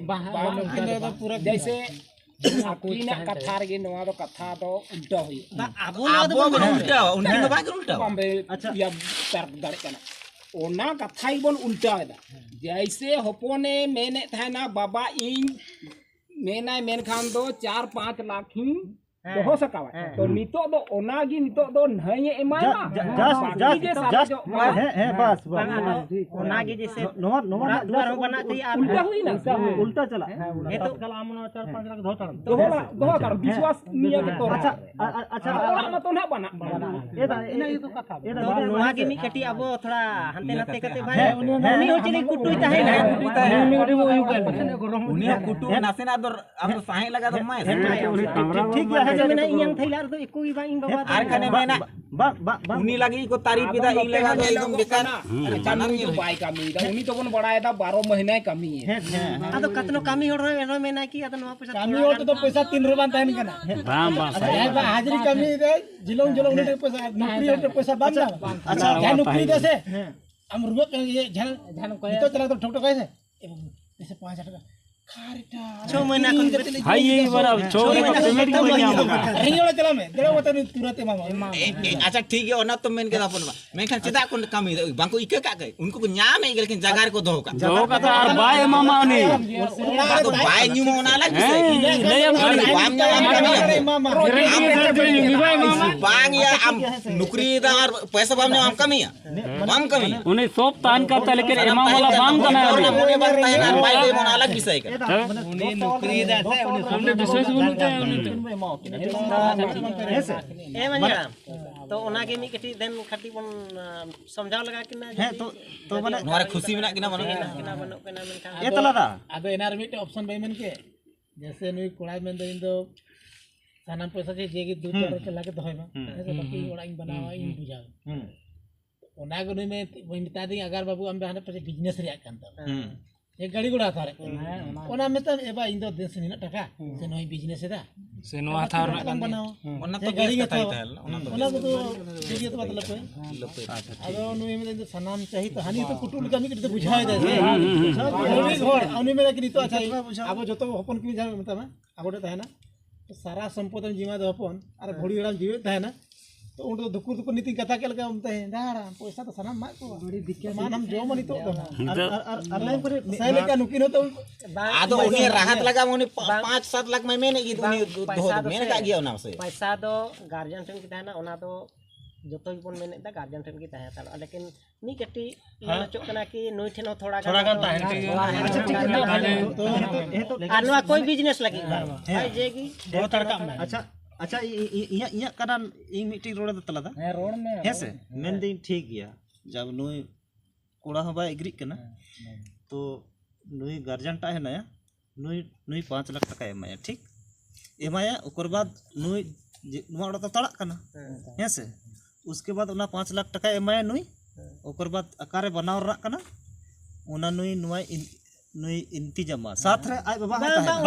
ᱵᱟᱝ, ᱩᱱᱠᱤᱱ ᱫᱚ ᱯᱩᱨᱟᱹ ᱡᱮᱭᱥᱮ ᱟᱹᱠᱤᱱᱟᱜ ᱠᱟᱛᱷᱟ ᱨᱮᱜᱮ ᱱᱚᱣᱟ ᱫᱚ ᱠᱟᱛᱷᱟ ᱫᱚ ᱩᱞᱴᱟᱹ ᱦᱩᱭᱩᱜ ᱠᱟᱱᱟ᱾ ᱵᱟ, ᱟᱵᱚ ᱱᱚᱣᱟ ᱫᱚᱵᱚᱱ ᱟᱵᱚ ᱵᱚᱱ ᱢᱮᱱᱟ᱾ ᱩᱞᱴᱟᱹᱣᱟ, ᱩᱱᱠᱤᱱ ᱫᱚ ᱵᱟᱝ ᱠᱤᱱ ᱩᱞᱴᱟᱹᱣᱟ᱾ ᱵᱟᱢ ᱵᱮ-, ᱟᱪᱪᱷᱟ᱾ ᱤᱭᱟᱹ ᱛᱟᱨᱠ ᱫᱟᱲᱮᱭᱟᱜ ᱠᱟᱱᱟ᱾ ᱚᱱᱟ ᱠᱟᱛᱷᱟ ᱜᱮᱵᱚᱱ ᱩᱞᱴᱟᱹᱣ ᱮᱫᱟ᱾ ᱡᱮᱭᱥᱮ ᱦᱚᱯᱚᱱᱮ ᱢᱮᱱᱮᱫ ᱛᱟᱦᱮᱱᱟ, "ᱵᱟᱵᱟ, ᱤᱧ ᱢᱮᱱᱟᱭ ᱢᱮᱱᱠᱷᱟᱱ ᱫᱚ ᱪᱟᱨ ᱯᱟᱸᱪ ᱞᱟᱠᱷ ᱤᱧ ᱦᱮᱸ᱾ ᱫᱚᱦᱚ ᱥᱟᱠᱟᱣᱟ᱾" ᱦᱮᱸ᱾ ᱛᱚ ᱱᱤᱛᱚᱜ ᱫᱚ ᱚᱱᱟᱜᱮ ᱱᱤᱛᱚᱜ ᱫᱚ ᱱᱟᱹᱭᱮ ᱮᱢᱟᱭ ᱡᱟ-, ᱢᱟ᱾ ᱡᱟ-, ᱡᱟᱥ-, ᱵᱟᱹᱠᱤ ᱡᱟᱥ-, ᱜᱮ ᱡᱟᱥ-, ᱥᱟᱨᱮᱡᱚᱜ ᱢᱟ᱾ ᱦᱮᱸ, ᱦᱮᱸ, ᱵᱟᱥ, ᱵᱟᱥ᱾ ᱵᱟᱝ, ᱟᱫᱚ ᱱᱚᱣᱟ, ᱱᱚᱣᱟ ᱚᱲᱟᱜ ᱨᱮᱱᱟᱜ ᱫᱩᱣᱟᱨ ᱦᱚᱸ ᱵᱟᱱᱟᱜ ᱛᱮ ᱟᱨ ᱩᱞᱴᱟᱹ ᱦᱩᱭᱱᱟ᱾ ᱩᱞᱴᱟᱹ ᱦᱩᱭᱱᱟ᱾ ᱩᱞᱴᱟᱹ ᱪᱟᱞᱟᱜ᱾ ᱦᱮᱸ, ᱩᱞᱴᱟᱹ᱾ ᱱᱤᱛᱚᱜ ᱛᱟᱦᱞᱮ ᱟᱢ ᱚᱱᱟ ᱪᱟᱨ ᱯᱟᱸᱪ ᱞᱟᱠᱷ ᱫᱚᱦᱚ ᱦᱟᱛᱟᱲ ᱢᱮ᱾ ᱫᱚᱦᱚ ᱠᱟᱜ, ᱫᱚᱦᱚ ᱠᱟᱜ, ᱦᱮᱸ, ᱵᱤᱥᱣᱟᱥ ᱱᱤᱭᱟᱹ ᱜᱮ ᱦᱮᱸ᱾ ᱛᱚᱨᱟᱣ᱾ ᱟᱪᱪᱷᱟ, ᱟ-, ᱟ-, ᱟᱪᱪᱷᱟ, ᱟᱨ ᱚᱲᱟᱜ ᱢᱟᱛᱚ ᱱᱟᱦᱟᱜ ᱵᱟᱱᱟᱜ᱾ ᱮᱫᱟ, ᱤᱱᱟᱹ ᱜᱮᱛᱚ ᱠᱟᱛᱷᱟ᱾ ᱮᱫᱟ, ᱛᱚ ᱵᱟᱝ, ᱱᱚᱣᱟ ᱜᱮ ᱢᱤᱫ ᱠᱟᱹᱴᱤᱡ ᱟᱵᱚ ᱛᱷᱚᱲᱟ ᱦᱟᱱᱛᱮ ᱱᱟᱛᱮ ᱠᱟᱛᱮ ᱵᱷᱟᱭ᱾ ᱦᱮᱸ, ᱩᱱᱤ ᱦᱚᱸ ᱩᱱᱤ ᱦᱚᱸ ᱪᱤᱞᱤ ᱠᱩᱴᱩᱭ ᱛᱟᱦᱮᱱᱟ᱾ ᱠᱩᱴᱩᱭ ᱛᱟᱦᱮᱱᱟ᱾ ᱩᱱᱤ ᱦᱚᱸ ᱠᱩᱴᱩ ᱦᱮᱸ᱾ ᱱᱟᱥᱮᱱᱟᱜ ᱫᱚ ᱟᱢ ᱫᱚ ᱥᱟᱦᱮᱸᱫ ᱞᱟᱜᱟ ᱫᱚ ᱮᱢᱟᱭ ᱥᱮ᱾ ᱦᱮᱸ, ᱴᱷᱤᱠ, ᱴᱷᱤᱠ, ᱴᱷᱤᱠ ᱜᱮᱭᱟ, ᱦᱮᱸ, ᱦᱮᱸ, ᱢᱮᱱᱟ, ᱤᱧᱟᱝ ᱛᱷᱟᱹᱭᱞᱟᱜ ᱨᱮᱫᱚ ᱮᱠᱳ ᱜᱮ ᱵᱟᱝ, ᱤᱧ ᱵᱟᱵᱟ ᱫᱚ ᱟᱨ ᱠᱷᱟᱱᱮ ᱢᱮᱱᱟ, ᱵᱟᱝ, ᱵᱟᱝ, ᱵᱟᱝ᱾ ᱩᱱᱤ ᱞᱟᱹᱜᱤᱫ ᱠᱚ ᱛᱟᱹᱨᱤᱯ ᱮᱫᱟ, ᱤᱧ ᱞᱟᱜᱟ ᱫᱚ ᱮᱠᱫᱚᱢ ᱵᱮᱠᱟᱨ᱾ ᱦᱩᱸ᱾ ᱠᱟᱹᱢᱤ ᱫᱚ ᱵᱟᱭ ᱠᱟᱹᱢᱤᱭᱮᱫᱟ, ᱩᱱᱤ ᱫᱚᱵᱚᱱ ᱵᱟᱲᱟᱭᱮᱫᱟ ᱵᱟᱨᱚ ᱢᱟᱹᱦᱱᱟᱹᱭ ᱠᱟᱹᱢᱤᱭᱮᱫ᱾ ᱦᱮᱸ, ᱦᱮᱸ, ᱦᱮᱸ᱾ ᱟᱫᱚ ᱠᱟᱛᱱᱚ ᱠᱟᱹᱢᱤ ᱦᱚᱲ ᱦᱚᱸ ᱮᱱᱦᱚᱸ ᱢᱮᱱᱟ ᱠᱤ, ᱟᱫᱚ ᱱᱚᱣᱟ ᱯᱚᱭᱥᱟ ᱠᱟᱹᱢᱤ ᱛᱷᱚᱲᱟ ᱦᱚᱲ ᱜᱟᱱ ᱛᱮᱫᱚ ᱯᱚᱭᱥᱟ ᱛᱤᱱ ᱨᱮ ᱵᱟᱝ ᱛᱟᱦᱮᱱ ᱠᱟᱱᱟ᱾ ᱵᱟᱝ, ᱵᱟᱝ, ᱟᱫᱚ ᱡᱟᱦᱟᱸᱭ ᱵᱟ ᱦᱟᱡᱨᱤ ᱠᱟᱹᱢᱤᱭᱮᱫᱟᱭ, ᱡᱤᱞᱚᱝ ᱡᱤᱞᱚᱝ ᱩᱱᱤ ᱴᱷᱮᱱ ᱯᱚᱭᱥᱟ, ᱱᱚᱠᱨᱤ ᱦᱚᱲ ᱴᱷᱮᱱ ᱯᱚᱭᱥᱟ ᱵᱟᱝ ᱧᱟᱢᱟ᱾ ᱟᱪᱪᱷᱟ, ᱡᱟᱦᱟᱸᱭ ᱱᱚᱠᱨᱤ ᱫᱟ ᱥᱮ, ᱦᱮᱸ᱾ ᱟᱢ ᱨᱩᱣᱟᱹᱜ ᱠᱟᱱ ᱜᱮᱭᱟ, ᱡᱟᱦᱟᱸ ᱡᱟᱦᱟᱸ ᱱᱚᱝᱠᱟ ᱱᱤᱛᱚᱜ ᱪᱟᱞᱟᱣ ᱠᱟᱛᱮ ᱴᱷᱚᱠ ᱴᱷᱚᱠᱟᱭ ᱥᱮ, "ᱮ ᱵᱟᱹᱵᱩ, ᱯᱚᱭᱥᱟ ᱯᱟᱸᱪ ᱦᱟᱡᱟᱨ ᱴᱟᱠᱟ, ᱪᱷᱚ ᱢᱟᱹᱦᱱᱟᱹ ᱠᱷᱚᱱ ᱵᱷᱟᱭ, ᱭᱮ ᱵᱟᱨᱟ ᱪᱷᱚ ᱢᱟᱹᱦᱱᱟᱹ ᱠᱷᱚᱱ ᱯᱮᱢᱮᱱᱴ ᱜᱮ ᱵᱟᱹᱧ ᱧᱟᱢ ᱟᱠᱟᱫᱟ᱾ ᱨᱮᱸᱜᱮᱡ ᱚᱲᱟᱜ ᱪᱟᱞᱟᱜ ᱢᱮ, ᱫᱮᱲ ᱵᱚᱪᱷᱚᱨ ᱛᱩᱨᱟᱹᱛ ᱮᱢᱟᱢᱟ᱾ ᱮ, ᱮ, ᱟᱪᱪᱷᱟ, ᱴᱷᱤᱠ ᱜᱮᱭᱟ, ᱚᱱᱟ ᱛᱚ ᱢᱮᱱ ᱠᱮᱫᱟ ᱵᱚᱱ, ᱢᱮᱱᱠᱷᱟᱱ ᱪᱮᱫᱟᱜ ᱠᱚ ᱠᱟᱹᱢᱤᱭᱮᱫᱟ? ᱵᱟᱝᱠᱚ ᱤᱠᱟᱹ ᱠᱟᱜ ᱜᱮ, ᱩᱱᱠᱩ ᱠᱚ ᱧᱟᱢᱮᱫ ᱜᱮ, ᱞᱮᱠᱤᱱ ᱡᱟᱭᱜᱟ ᱨᱮᱠᱚ ᱫᱚᱦᱚ ᱠᱟᱜ᱾ ᱫᱚᱦᱚ ᱠᱟᱛᱮ ᱟᱨ ᱵᱟᱭ ᱮᱢᱟᱢᱟ ᱩᱱᱤ᱾ ᱚᱱᱟ ᱫᱚ ᱵᱟᱭ ᱧᱩᱢᱟ, ᱚᱱᱟ ᱟᱞᱟᱜᱽ ᱵᱤᱥᱚᱭ᱾ ᱦᱮᱸ, ᱞᱟᱹᱭᱟᱢ ᱠᱟᱹᱱᱟᱹᱧ᱾ ᱵᱟᱢ ᱧᱟᱢᱟ, ᱟᱢ ᱠᱟᱹᱢᱤᱭᱟ᱾ ᱨᱮᱸᱜᱮᱡ ᱜᱤᱫᱟᱹᱨ ᱫᱚ ᱩᱱᱤ ᱵᱟᱭ ᱮᱢᱟᱢᱟ᱾ ᱵᱟᱝ ᱭᱟ, ᱟᱢ ᱱᱩᱠᱨᱤ ᱫᱟ ᱟᱨ ᱯᱚᱭᱥᱟ ᱵᱟᱢ ᱧᱟᱢᱟ, ᱟᱢ ᱠᱟᱹᱢᱤᱭᱟ? ᱵᱟᱢ ᱠᱟᱹᱢᱤᱭᱟ᱾ ᱩᱱᱤ ᱥᱚᱵ ᱛᱟᱦᱮᱱ ᱠᱟᱱ ᱛᱟᱭ, ᱞᱮᱠᱤᱱ ᱮᱢᱟᱢ ᱣᱟᱞᱟ ᱵᱟᱝ ᱠᱟᱱᱟᱭ ᱩᱱᱤ᱾ ᱢᱚᱱᱮ ᱵᱟᱝ ᱛᱟᱦᱮᱱᱟ, ᱵᱟᱭ ᱮᱢᱟ, ᱚᱱᱟ ᱟᱞᱟᱜᱽ ᱵᱤᱥᱚᱭ ᱠᱟᱱᱟ᱾ ᱦᱮᱸ? ᱩᱱᱤ ᱱᱩᱠᱨᱤ ᱫᱟ ᱥᱮ, ᱩᱱᱤ ᱥᱚᱵ ᱟᱢ ᱫᱚ ᱵᱤᱥᱣᱟᱥ ᱵᱟᱹᱱᱩᱜ ᱛᱟᱭᱟ ᱩᱱᱤ ᱫᱚ᱾ ᱦᱮᱸ ᱥᱮ? ᱮ ᱢᱟᱹᱡᱷᱤ ᱦᱟᱲᱟᱢ, ᱛᱚ ᱚᱱᱟᱜᱮ ᱢᱤᱫ ᱠᱟᱹᱴᱤᱡ ᱫᱮᱱ ᱠᱟᱹᱴᱤᱡ ᱵᱚᱱ, ᱟ, ᱥᱚᱢᱡᱷᱟᱣ ᱞᱟᱜᱟ ᱠᱤᱱᱟ ᱦᱮᱸ, ᱡᱩᱫᱤ ᱛᱚ, ᱛᱚ ᱢᱟᱱᱮ ᱱᱚᱣᱟ ᱨᱮ ᱠᱷᱩᱥᱤ ᱢᱮᱱᱟᱜ ᱠᱤᱱᱟ, ᱵᱟᱹᱱᱩᱜ ᱠᱤᱱᱟ? ᱢᱮᱱᱟᱜ ᱠᱤᱱᱟ, ᱵᱟᱹᱱᱩᱜ ᱠᱤᱱᱟ᱾ ᱮ ᱛᱟᱞᱟ ᱫᱟ᱾ ᱟᱫᱚ ᱮᱱᱟᱨ ᱢᱤᱫᱴᱮᱡ ᱚᱯᱥᱚᱱ ᱵᱟᱭ ᱢᱮᱱ ᱠᱮᱫ? ᱡᱮᱭᱥᱮ ᱱᱩᱭ ᱠᱚᱲᱟᱭ ᱢᱮᱱᱫᱟ, "ᱤᱧ ᱫᱚ ᱥᱟᱱᱟᱢ ᱯᱚᱭᱥᱟ ᱪᱮ ᱡᱮ ᱜᱮ ᱫᱩ ᱦᱩᱸ᱾ ᱪᱟᱨ ᱞᱟᱠᱷ ᱞᱟᱜᱮ ᱫᱚᱦᱚᱭ ᱢᱟ, ᱦᱩᱸ᱾ ᱦᱮᱸ ᱥᱮ, ᱦᱩᱸ, ᱵᱟᱠᱤ ᱦᱩᱸ, ᱚᱲᱟᱜ ᱤᱧ ᱵᱮᱱᱟᱣᱟ, ᱦᱩᱸ, ᱤᱧ ᱦᱩᱸ᱾ ᱵᱩᱡᱷᱟᱹᱣ᱾" ᱦᱩᱸ᱾ ᱚᱱᱟ ᱜᱮ ᱱᱩᱭ ᱢᱮ-, ᱢᱮᱛᱟ ᱫᱤᱧ, "ᱟᱜᱟᱨ ᱵᱟᱹᱵᱩ ᱟᱢ ᱫᱚ ᱦᱟᱱᱮ ᱯᱟᱪᱮ ᱵᱤᱡᱽᱱᱮᱥ ᱨᱮᱭᱟᱜ ᱠᱟᱱ ᱛᱟᱢᱟ, ᱦᱩᱸ᱾ ᱥᱮ ᱜᱟᱹᱲᱤ ᱜᱷᱚᱲᱟ ᱦᱟᱛᱟᱣ ᱨᱮᱭᱟᱜ ᱠᱟᱱᱟ?" ᱦᱮᱸ, ᱚᱱᱟ ᱚᱱᱟ ᱢᱮᱛᱟᱢ, "ᱮ ᱵᱟ, ᱤᱧ ᱫᱚ ᱫᱮᱥ ᱱᱤᱱᱟᱹᱜ ᱴᱟᱠᱟ, ᱦᱩᱸ᱾ ᱥᱮ ᱱᱚᱣᱟᱧ ᱵᱤᱡᱽᱱᱮᱥ ᱮᱫᱟ, ᱥᱮ ᱱᱚᱣᱟ ᱟᱫᱚ ᱦᱟᱛᱟᱣ ᱛᱤᱱᱟᱹᱜ ᱨᱮᱱᱟᱜ ᱞᱟᱝ ᱠᱟᱱ ᱵᱮᱱᱟᱣᱟ?" ᱦᱩᱸ᱾ ᱚᱱᱟ ᱥᱮ ᱛᱚ ᱜᱟᱹᱲᱤ ᱵᱮᱥ ᱠᱟᱛᱷᱟ ᱦᱟᱛᱟᱣ ᱜᱮ ᱜᱮ ᱛᱟᱦᱮᱸ ᱞᱮᱱᱟ, ᱚᱱᱟ ᱦᱩᱸ᱾ ᱫᱚ ᱚᱱᱟ ᱠᱚᱫᱚ ᱴᱷᱤᱠ ᱜᱮᱭᱟ, ᱛᱚᱵᱮ ᱛᱟᱦᱞᱮ ᱯᱮ᱾ ᱞᱟᱹᱯᱟᱹᱭ᱾ ᱟᱪᱪᱷᱟ, ᱴᱷᱤᱠ ᱟᱫᱚ ᱜᱮᱭᱟ᱾ ᱱᱩᱭ ᱢᱮᱱᱫᱟ, "ᱤᱧ ᱫᱚ ᱥᱟᱱᱟᱢ ᱪᱟᱹᱦᱤ ᱛᱚ ᱦᱟᱹᱱᱤ ᱛᱚ ᱯᱩᱴᱩᱜ ᱞᱮᱠᱟ ᱢᱤᱫ ᱠᱟᱹᱴᱤᱡ ᱫᱚ ᱵᱩᱡᱷᱟᱹᱣ ᱮᱫᱟᱭ ᱥᱮ?" ᱦᱩᱸ, ᱦᱩᱸ, ᱦᱩᱸ᱾ ᱩᱱᱤ ᱦᱚᱲ, ᱩᱱᱤ ᱢᱮᱱᱫᱟ ᱠᱤ ᱱᱤᱛᱚᱜ, ᱟᱪᱪᱷᱟ, ᱟᱵᱚ ᱡᱚᱛᱚ ᱦᱚᱯᱚᱱ ᱠᱤᱱ ᱡᱟᱦᱟᱸ ᱢᱮᱛᱟᱢᱟ, ᱟᱵᱚ ᱴᱷᱮᱱ ᱛᱟᱦᱮᱱᱟ, ᱛᱚ ᱥᱟᱨᱟ ᱥᱚᱢᱯᱚᱫ ᱮᱢ ᱡᱤᱢᱟ ᱫᱚ ᱦᱚᱯᱚᱱ, ᱟᱨ ᱵᱷᱩᱲᱤ ᱦᱟᱲᱟᱢ ᱡᱤᱣᱮᱫ ᱛᱟᱦᱮᱱᱟ, ᱛᱚ ᱩᱱ ᱨᱮᱫᱚ ᱫᱩᱠᱩᱨ ᱫᱩᱠᱩᱨ ᱱᱤᱛᱤᱧ ᱠᱟᱛᱷᱟ ᱠᱮᱫ ᱞᱮᱠᱟ ᱚᱱᱛᱮ ᱫᱟᱲᱟ, ᱯᱚᱭᱥᱟ ᱫᱚ ᱥᱟᱱᱟᱢ ᱮᱢᱟᱜ ᱠᱚᱣᱟ᱾ ᱢᱟᱱ ᱦᱚᱸᱢ ᱡᱚᱢᱟ ᱱᱤᱛᱚᱜ ᱫᱚ᱾ ᱟᱨ, ᱟᱨ, ᱟᱨ, ᱟᱨ ᱞᱟᱭᱤᱱ ᱠᱚᱨᱮ ᱥᱟᱭ ᱞᱮᱠᱟ ᱱᱩᱠᱤᱱ ᱦᱚᱸᱛᱚ ᱵᱟᱝ, ᱟᱫᱚ ᱩᱱᱤ ᱯᱚᱭᱥᱟ ᱨᱟᱦᱟᱛ ᱞᱟᱜᱟᱣ ᱩᱱᱤ ᱯᱟ-, ᱵᱟᱝ, ᱯᱟᱸᱪ ᱥᱟᱛ ᱞᱟᱠᱷ ᱢᱟᱭ ᱢᱮᱱᱮᱫ ᱜᱮ, ᱩᱱᱤ ᱵᱟᱝ, ᱫᱚᱦᱚ ᱯᱚᱭᱥᱟ ᱫᱚ ᱫᱚ ᱢᱮᱱ ᱥᱮ, ᱟᱠᱟᱫ ᱜᱮᱭᱟ ᱚᱱᱟ ᱥᱮ᱾ ᱯᱚᱭᱥᱟ ᱫᱚ ᱜᱟᱨᱡᱮᱱ ᱴᱷᱮᱱ ᱜᱮ ᱛᱟᱦᱮᱱᱟ, ᱚᱱᱟ ᱫᱚ ᱡᱚᱛᱚ ᱜᱮᱵᱚᱱ ᱢᱮᱱᱮᱫ ᱫᱟ ᱜᱟᱨᱡᱮᱱ ᱴᱷᱮᱱ ᱜᱮ ᱛᱟᱦᱮᱸ ᱦᱟᱛᱟᱲᱚᱜᱼᱟ, ᱞᱮᱠᱤᱱ ᱢᱤᱫ ᱠᱟᱹᱴᱤᱡ ᱦᱮᱸ᱾ ᱢᱮᱱ ᱦᱚᱪᱚᱜ ᱠᱟᱱᱟ ᱠᱤ ᱱᱩᱭ ᱴᱷᱮᱱ ᱦᱚᱸ ᱛᱷᱚᱲᱟ ᱛᱷᱚᱲᱟ ᱜᱟᱱ ᱜᱟᱱ ᱛᱟᱦᱮᱱ ᱛᱟᱦᱮᱱ ᱛᱟᱦᱮᱱ ᱛᱟᱦᱮᱱ ᱛᱟᱦᱮᱱ ᱛᱟᱦᱮᱱ ᱛᱟᱦᱮᱱ᱾ ᱛᱟᱦᱮᱱ᱾ ᱟᱨ ᱱᱚᱣᱟ ᱠᱚᱭ ᱵᱤᱡᱽᱱᱮᱥ ᱞᱟᱹᱜᱤᱫ ᱵᱟᱝ᱾ ᱦᱮᱸ᱾ ᱟᱡ ᱡᱮ ᱜᱮ ᱫᱚᱦᱚ ᱦᱟᱛᱟᱲ ᱠᱟᱜ ᱢᱮ᱾ ᱟᱪᱪᱷᱟ, ᱟᱪᱪᱷᱟ, ᱤ-, ᱤ-, ᱤᱧᱟᱹᱜ, ᱤᱧᱟᱹᱜ ᱠᱟᱱᱟ, ᱤᱧ ᱢᱤᱫᱴᱤᱡ ᱨᱚᱲ ᱮᱫᱟ ᱛᱟᱞᱟ ᱫᱟ᱾ ᱦᱮᱸ, ᱨᱚᱲ ᱢᱮ, ᱦᱮᱸ ᱥᱮ? ᱨᱚᱲ ᱢᱮ᱾ ᱦᱮᱸ᱾ ᱢᱮᱱᱫᱟᱹᱧ ᱴᱷᱤᱠ ᱜᱮᱭᱟ, ᱡᱟᱵ ᱱᱩᱭ ᱠᱚᱲᱟ ᱦᱚᱸ ᱵᱟᱭ ᱮᱜᱽᱨᱤᱜ ᱠᱟᱱᱟ, ᱦᱮᱸ, ᱦᱮᱸ᱾ ᱛᱚ ᱱᱩᱭ ᱜᱟᱨᱡᱮᱱ ᱴᱟᱜ ᱦᱮᱱᱟᱭᱟ, ᱱᱩᱭ, ᱱᱩᱭ ᱯᱟᱸᱪ ᱞᱟᱠᱷ ᱴᱟᱠᱟᱭ ᱮᱢᱟᱭᱟ, ᱴᱷᱤᱠ? ᱮᱢᱟᱭᱟ, ᱚᱠᱚᱨ ᱵᱟᱫ ᱱᱩᱭ ᱡᱮ ᱱᱚᱣᱟ ᱚᱲᱟᱜ ᱫᱚ ᱛᱟᱲᱟᱜ ᱠᱟᱱᱟ, ᱦᱮᱸ᱾ ᱦᱮᱸ ᱥᱮ? ᱩᱥᱠᱮ ᱵᱟᱫ ᱚᱱᱟ ᱯᱟᱸᱪ ᱞᱟᱠᱷ ᱴᱟᱠᱟᱭ ᱮᱢᱟᱭᱟ ᱱᱩᱭ, ᱦᱮᱸ᱾ ᱚᱠᱚᱨ ᱵᱟᱫ ᱚᱠᱟᱨᱮ ᱵᱮᱱᱟᱣ ᱨᱮᱱᱟᱜ ᱠᱟᱱᱟ, ᱚᱱᱟ ᱱᱩᱭ ᱱᱚᱣᱟᱭ ᱤᱱ-, ᱱᱩᱭ ᱤᱱᱛᱤᱡᱟᱢᱟ ᱥᱟᱛ ᱨᱮ ᱟᱡ ᱵᱟᱵᱟ ᱦᱚᱸᱭ ᱛᱟᱦᱮᱱᱟ᱾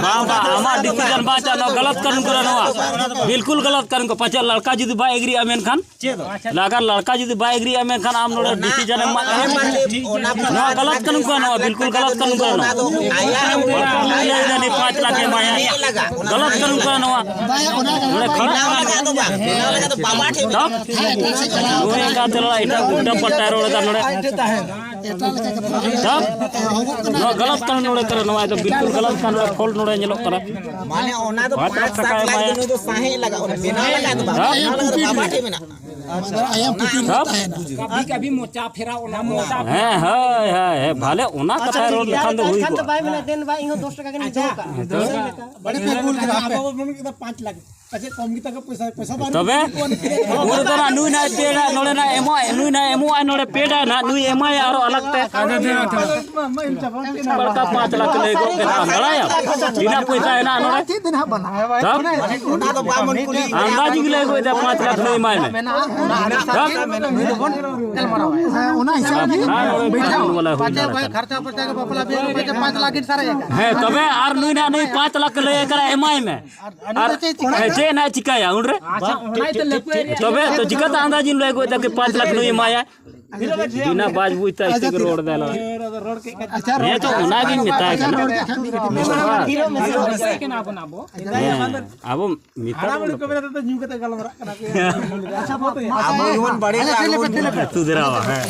ᱵᱟᱝ, ᱵᱟᱝ, ᱟᱢᱟᱜ ᱰᱤᱥᱤᱡᱚᱱ ᱵᱟᱝ ᱪᱟᱞᱟᱜᱼᱟ, ᱱᱚᱣᱟ ᱜᱟᱞᱟᱛ ᱠᱟᱹᱱᱩᱱ ᱠᱟᱱᱟ ᱱᱚᱣᱟ᱾ ᱵᱤᱞᱠᱩᱞ ᱜᱟᱞᱟᱛ ᱠᱟᱹᱱᱩᱱ ᱠᱚ᱾ ᱯᱟᱪᱮᱫ ᱞᱟᱲᱠᱟ ᱡᱩᱫᱤ ᱵᱟᱭ ᱮᱜᱽᱨᱤᱜᱼᱟ ᱢᱮᱱᱠᱷᱟᱱ, ᱪᱮᱫ? ᱟᱜᱟᱨ ᱞᱟᱲᱠᱟ ᱡᱩᱫᱤ ᱵᱟᱭ ᱮᱜᱽᱨᱤᱜᱼᱟ ᱢᱮᱱᱠᱷᱟᱱ ᱟᱢ ᱱᱚᱰᱮ ᱰᱤᱥᱤᱡᱚᱱ ᱮᱢ ᱮᱢᱟᱜ ᱠᱟᱱᱟ᱾ ᱱᱚᱣᱟ ᱜᱟᱞᱟᱛ ᱠᱟᱹᱱᱩᱱ ᱠᱟᱱᱟ, ᱱᱚᱣᱟ ᱵᱤᱞᱠᱩᱞ ᱜᱟᱞᱟᱛ ᱠᱟᱹᱱᱩᱱ ᱠᱟᱱᱟ ᱱᱚᱣᱟ᱾ ᱞᱟᱹᱭ ᱫᱟ ᱱᱩᱭ ᱯᱟᱸᱪ ᱞᱟᱠᱷ ᱮᱢᱟᱭᱟ, ᱜᱟᱞᱟᱛ ᱠᱟᱹᱱᱩᱱ ᱠᱟᱱᱟ ᱱᱚᱣᱟ᱾ ᱱᱚᱰᱮ ᱠᱷᱟᱨᱟᱯ ᱠᱟᱹᱱᱩᱱ᱾ ᱱᱩᱭ ᱮᱠᱟᱞ ᱛᱮ ᱮᱴᱟᱜ ᱩᱞᱴᱟᱹ ᱯᱟᱞᱴᱟᱭ ᱨᱚᱲ ᱮᱫᱟ ᱱᱚᱰᱮ᱾ ᱱᱚᱣᱟ ᱜᱟᱞᱟᱛ ᱠᱟᱹᱱᱩᱱ ᱱᱚᱰᱮ ᱠᱟᱱᱟ, ᱱᱚᱣᱟ ᱫᱚ ᱵᱤᱞᱠᱩᱞ ᱜᱟᱞᱟᱛ ᱠᱟᱱᱟ, ᱱᱚᱰᱮ ᱯᱷᱚᱞᱴ ᱱᱚᱰᱮ ᱧᱮᱞᱚᱜ ᱠᱟᱱᱟ᱾ ᱢᱟᱱᱮ ᱚᱱᱟ ᱫᱚ ᱯᱟᱸᱪ ᱞᱟᱠᱷ ᱯᱟᱸᱪ ᱴᱟᱠᱟ ᱥᱟᱛ ᱞᱟᱠᱷ ᱮᱢᱟᱭᱟ᱾ ᱫᱚ ᱱᱩᱭ ᱫᱚ ᱥᱟᱦᱮᱸᱫ ᱞᱟᱜᱟᱜ, ᱚᱱᱟ ᱵᱮᱱᱟᱣ ᱞᱟᱜᱟᱜ ᱫᱚ ᱵᱟᱝ᱾ ᱦᱮᱸ? ᱚᱱᱟ ᱫᱚ ᱵᱟᱵᱟ ᱴᱷᱮᱱ ᱢᱮᱱᱟᱜᱼᱟ᱾ ᱟᱭᱟᱜ ᱯᱩᱠᱷᱨᱤ ᱨᱮ ᱛᱟᱦᱮᱱᱟ᱾ ᱠᱟᱵᱷᱤ ᱠᱟᱵᱷᱤ ᱢᱚᱪᱟ ᱯᱷᱮᱨᱟᱣ, ᱚᱱᱟ ᱢᱚᱪᱟ ᱦᱮᱸ, ᱦᱳᱭ, ᱦᱳᱭ, ᱦᱳᱭ, ᱵᱷᱟᱞᱮ ᱚᱱᱟ ᱠᱟᱛᱷᱟ ᱨᱚᱲ ᱞᱮᱠᱷᱟᱱ ᱫᱚ ᱦᱩᱭ ᱠᱚᱜᱼᱟ᱾ ᱵᱟᱭ ᱢᱮᱱᱟ, ᱫᱮᱱ ᱵᱟ, ᱤᱧ ᱦᱚᱸ ᱫᱚᱥ ᱴᱟᱠᱟ ᱜᱟᱱᱤᱧ ᱫᱚᱦᱚ ᱠᱟᱜᱼᱟ᱾ ᱵᱟᱹᱲᱤᱡ ᱯᱮ ᱵᱷᱩᱞ ᱠᱮᱫᱟ ᱟᱯᱮ᱾ ᱟᱵᱚ ᱵᱚᱱ ᱢᱮᱱ ᱠᱮᱫᱟ ᱯᱟᱸᱪ ᱞᱟᱠᱷ᱾ ᱯᱟᱪᱮᱫ ᱠᱚᱢ ᱜᱮᱛᱟ ᱠᱚ ᱯᱚᱭᱥᱟ, ᱯᱚᱭᱥᱟ ᱵᱟᱹᱱᱩᱜ ᱛᱚᱵᱮ? ᱛᱟᱠᱚᱣᱟ ᱱᱩᱠᱩ ᱫᱚ᱾ ᱩᱱ ᱨᱮᱫᱚ ᱱᱟᱜ ᱱᱩᱭ ᱱᱟᱜ ᱯᱮ ᱱᱟᱜ ᱱᱚᱰᱮ ᱱᱟᱜ ᱮᱢᱚᱜᱼᱟᱭ, ᱱᱩᱭ ᱱᱟᱜ ᱮᱢᱚᱜᱼᱟᱭ ᱱᱚᱰᱮ ᱯᱮ ᱰᱟᱭ ᱱᱟᱜ, ᱱᱩᱭ ᱮᱢᱟᱭᱟ ᱟᱨᱚ ᱟᱞᱟᱜᱽ ᱛᱮ᱾ ᱵᱟᱲᱠᱟ ᱯᱟᱸᱪ ᱞᱟᱠᱷ ᱞᱟᱹᱭ ᱜᱚᱫ ᱠᱮᱫᱟ, ᱵᱟᱲᱟᱭᱟᱢ? ᱛᱤᱱᱟᱹᱜ ᱯᱚᱭᱥᱟ ᱦᱮᱱᱟᱜᱼᱟ ᱱᱚᱰᱮ? ᱛᱚᱵ? ᱚᱱᱟ ᱫᱚ ᱵᱟᱵᱚᱱ ᱠᱩᱞᱤ᱾ ᱟᱱᱫᱟᱡ ᱜᱮ ᱞᱟᱹᱭ ᱜᱚᱫ ᱮᱫᱟ, ᱯᱟᱸᱪ ᱞᱟᱠᱷ ᱱᱩᱭ ᱮᱢᱟᱭ ᱢᱮ᱾ ᱛᱚᱵ? ᱦᱮᱸ, ᱚᱱᱟ ᱦᱤᱥᱟᱹᱵ ᱜᱮ ᱟᱨ ᱱᱚᱰᱮ ᱵᱟᱹᱭᱴᱷᱟᱹᱣ᱾ ᱵᱟᱞᱟ ᱦᱩᱭ ᱯᱟᱪᱮ ᱫᱟᱲᱮᱭᱟᱜᱼᱟ᱾ ᱵᱷᱟᱭ ᱠᱷᱟᱨᱪᱟ ᱯᱚᱨᱪᱟ ᱜᱮ ᱵᱟᱯᱞᱟ ᱵᱤᱦᱟᱹ ᱨᱮ ᱯᱟᱪᱮ ᱯᱟᱸᱪ ᱞᱟᱠᱷ ᱜᱮ ᱥᱟᱨᱮᱡ ᱟᱠᱟᱱ᱾ ᱦᱮᱸ, ᱛᱚᱵᱮ ᱟᱨ ᱱᱩᱭ ᱱᱟᱜ ᱱᱩᱭ ᱯᱟᱸᱪ ᱞᱟᱠᱷ ᱞᱟᱹᱭ ᱠᱟᱱᱟ, ᱮᱢᱟᱭ ᱢᱮ᱾ ᱟᱨ ᱪᱮᱫ ᱮ ᱪᱤᱠᱟᱹᱭᱟ ᱩᱱᱨᱮ? ᱟᱪᱪᱷᱟ, ᱚᱱᱟ ᱤᱭᱟᱹᱛᱮ ᱞᱟᱹᱯᱟᱹᱭ ᱨᱮᱭᱟᱜ ᱛᱚᱵᱮ ᱛᱚ ᱪᱤᱠᱟᱹᱛᱮ ᱟᱱᱫᱟᱡ ᱤᱧ ᱞᱟᱹᱭ ᱜᱚᱫ ᱮᱫᱟ ᱠᱤ ᱯᱟᱸᱪ ᱞᱟᱠᱷ ᱱᱩᱭ ᱮᱢᱟᱭᱟ? ᱵᱤᱱᱟ ᱵᱟᱡᱽ ᱵᱩᱡᱽ ᱛᱮ ᱟᱡ ᱛᱮᱜᱮ ᱨᱚᱲ ᱮᱫᱟᱭ ᱞᱟᱲᱟ᱾ ᱟᱪᱪᱷᱟ, ᱨᱚᱲ ᱦᱮᱸ, ᱛᱚ ᱚᱱᱟᱜᱤᱧ ᱢᱮᱛᱟᱭ ᱠᱟᱱᱟ᱾ ᱟᱪᱪᱷᱟ, ᱨᱚᱲ ᱠᱮᱫ ᱠᱷᱟᱱ ᱜᱮ ᱠᱟᱹᱴᱤᱡ᱾ ᱦᱮᱸ, ᱟᱵᱚ ᱢᱮᱛᱟ ᱦᱟᱲᱟᱢ ᱵᱚᱱ ᱠᱚ ᱢᱮᱱᱟ, ᱛᱚ ᱧᱩ ᱠᱟᱛᱮ ᱜᱟᱞᱢᱟᱨᱟᱜ ᱠᱟᱱᱟ ᱠᱚ᱾ ᱟᱪᱪᱷᱟ, ᱢᱟ, ᱢᱟ, ᱟᱵᱚ ᱜᱮᱵᱚᱱ ᱵᱟᱹᱲᱤᱡ ᱟᱪᱪᱷᱟ, ᱴᱷᱤᱠ ᱜᱮᱭᱟ, ᱟᱠᱟᱫ ᱴᱷᱤᱠ ᱜᱮᱭᱟ, ᱵᱚᱱ᱾ ᱴᱷᱤᱠ ᱜᱮᱭᱟ᱾ ᱟᱹᱛᱩ ᱫᱮᱨᱟᱣᱟ, ᱦᱮᱸ᱾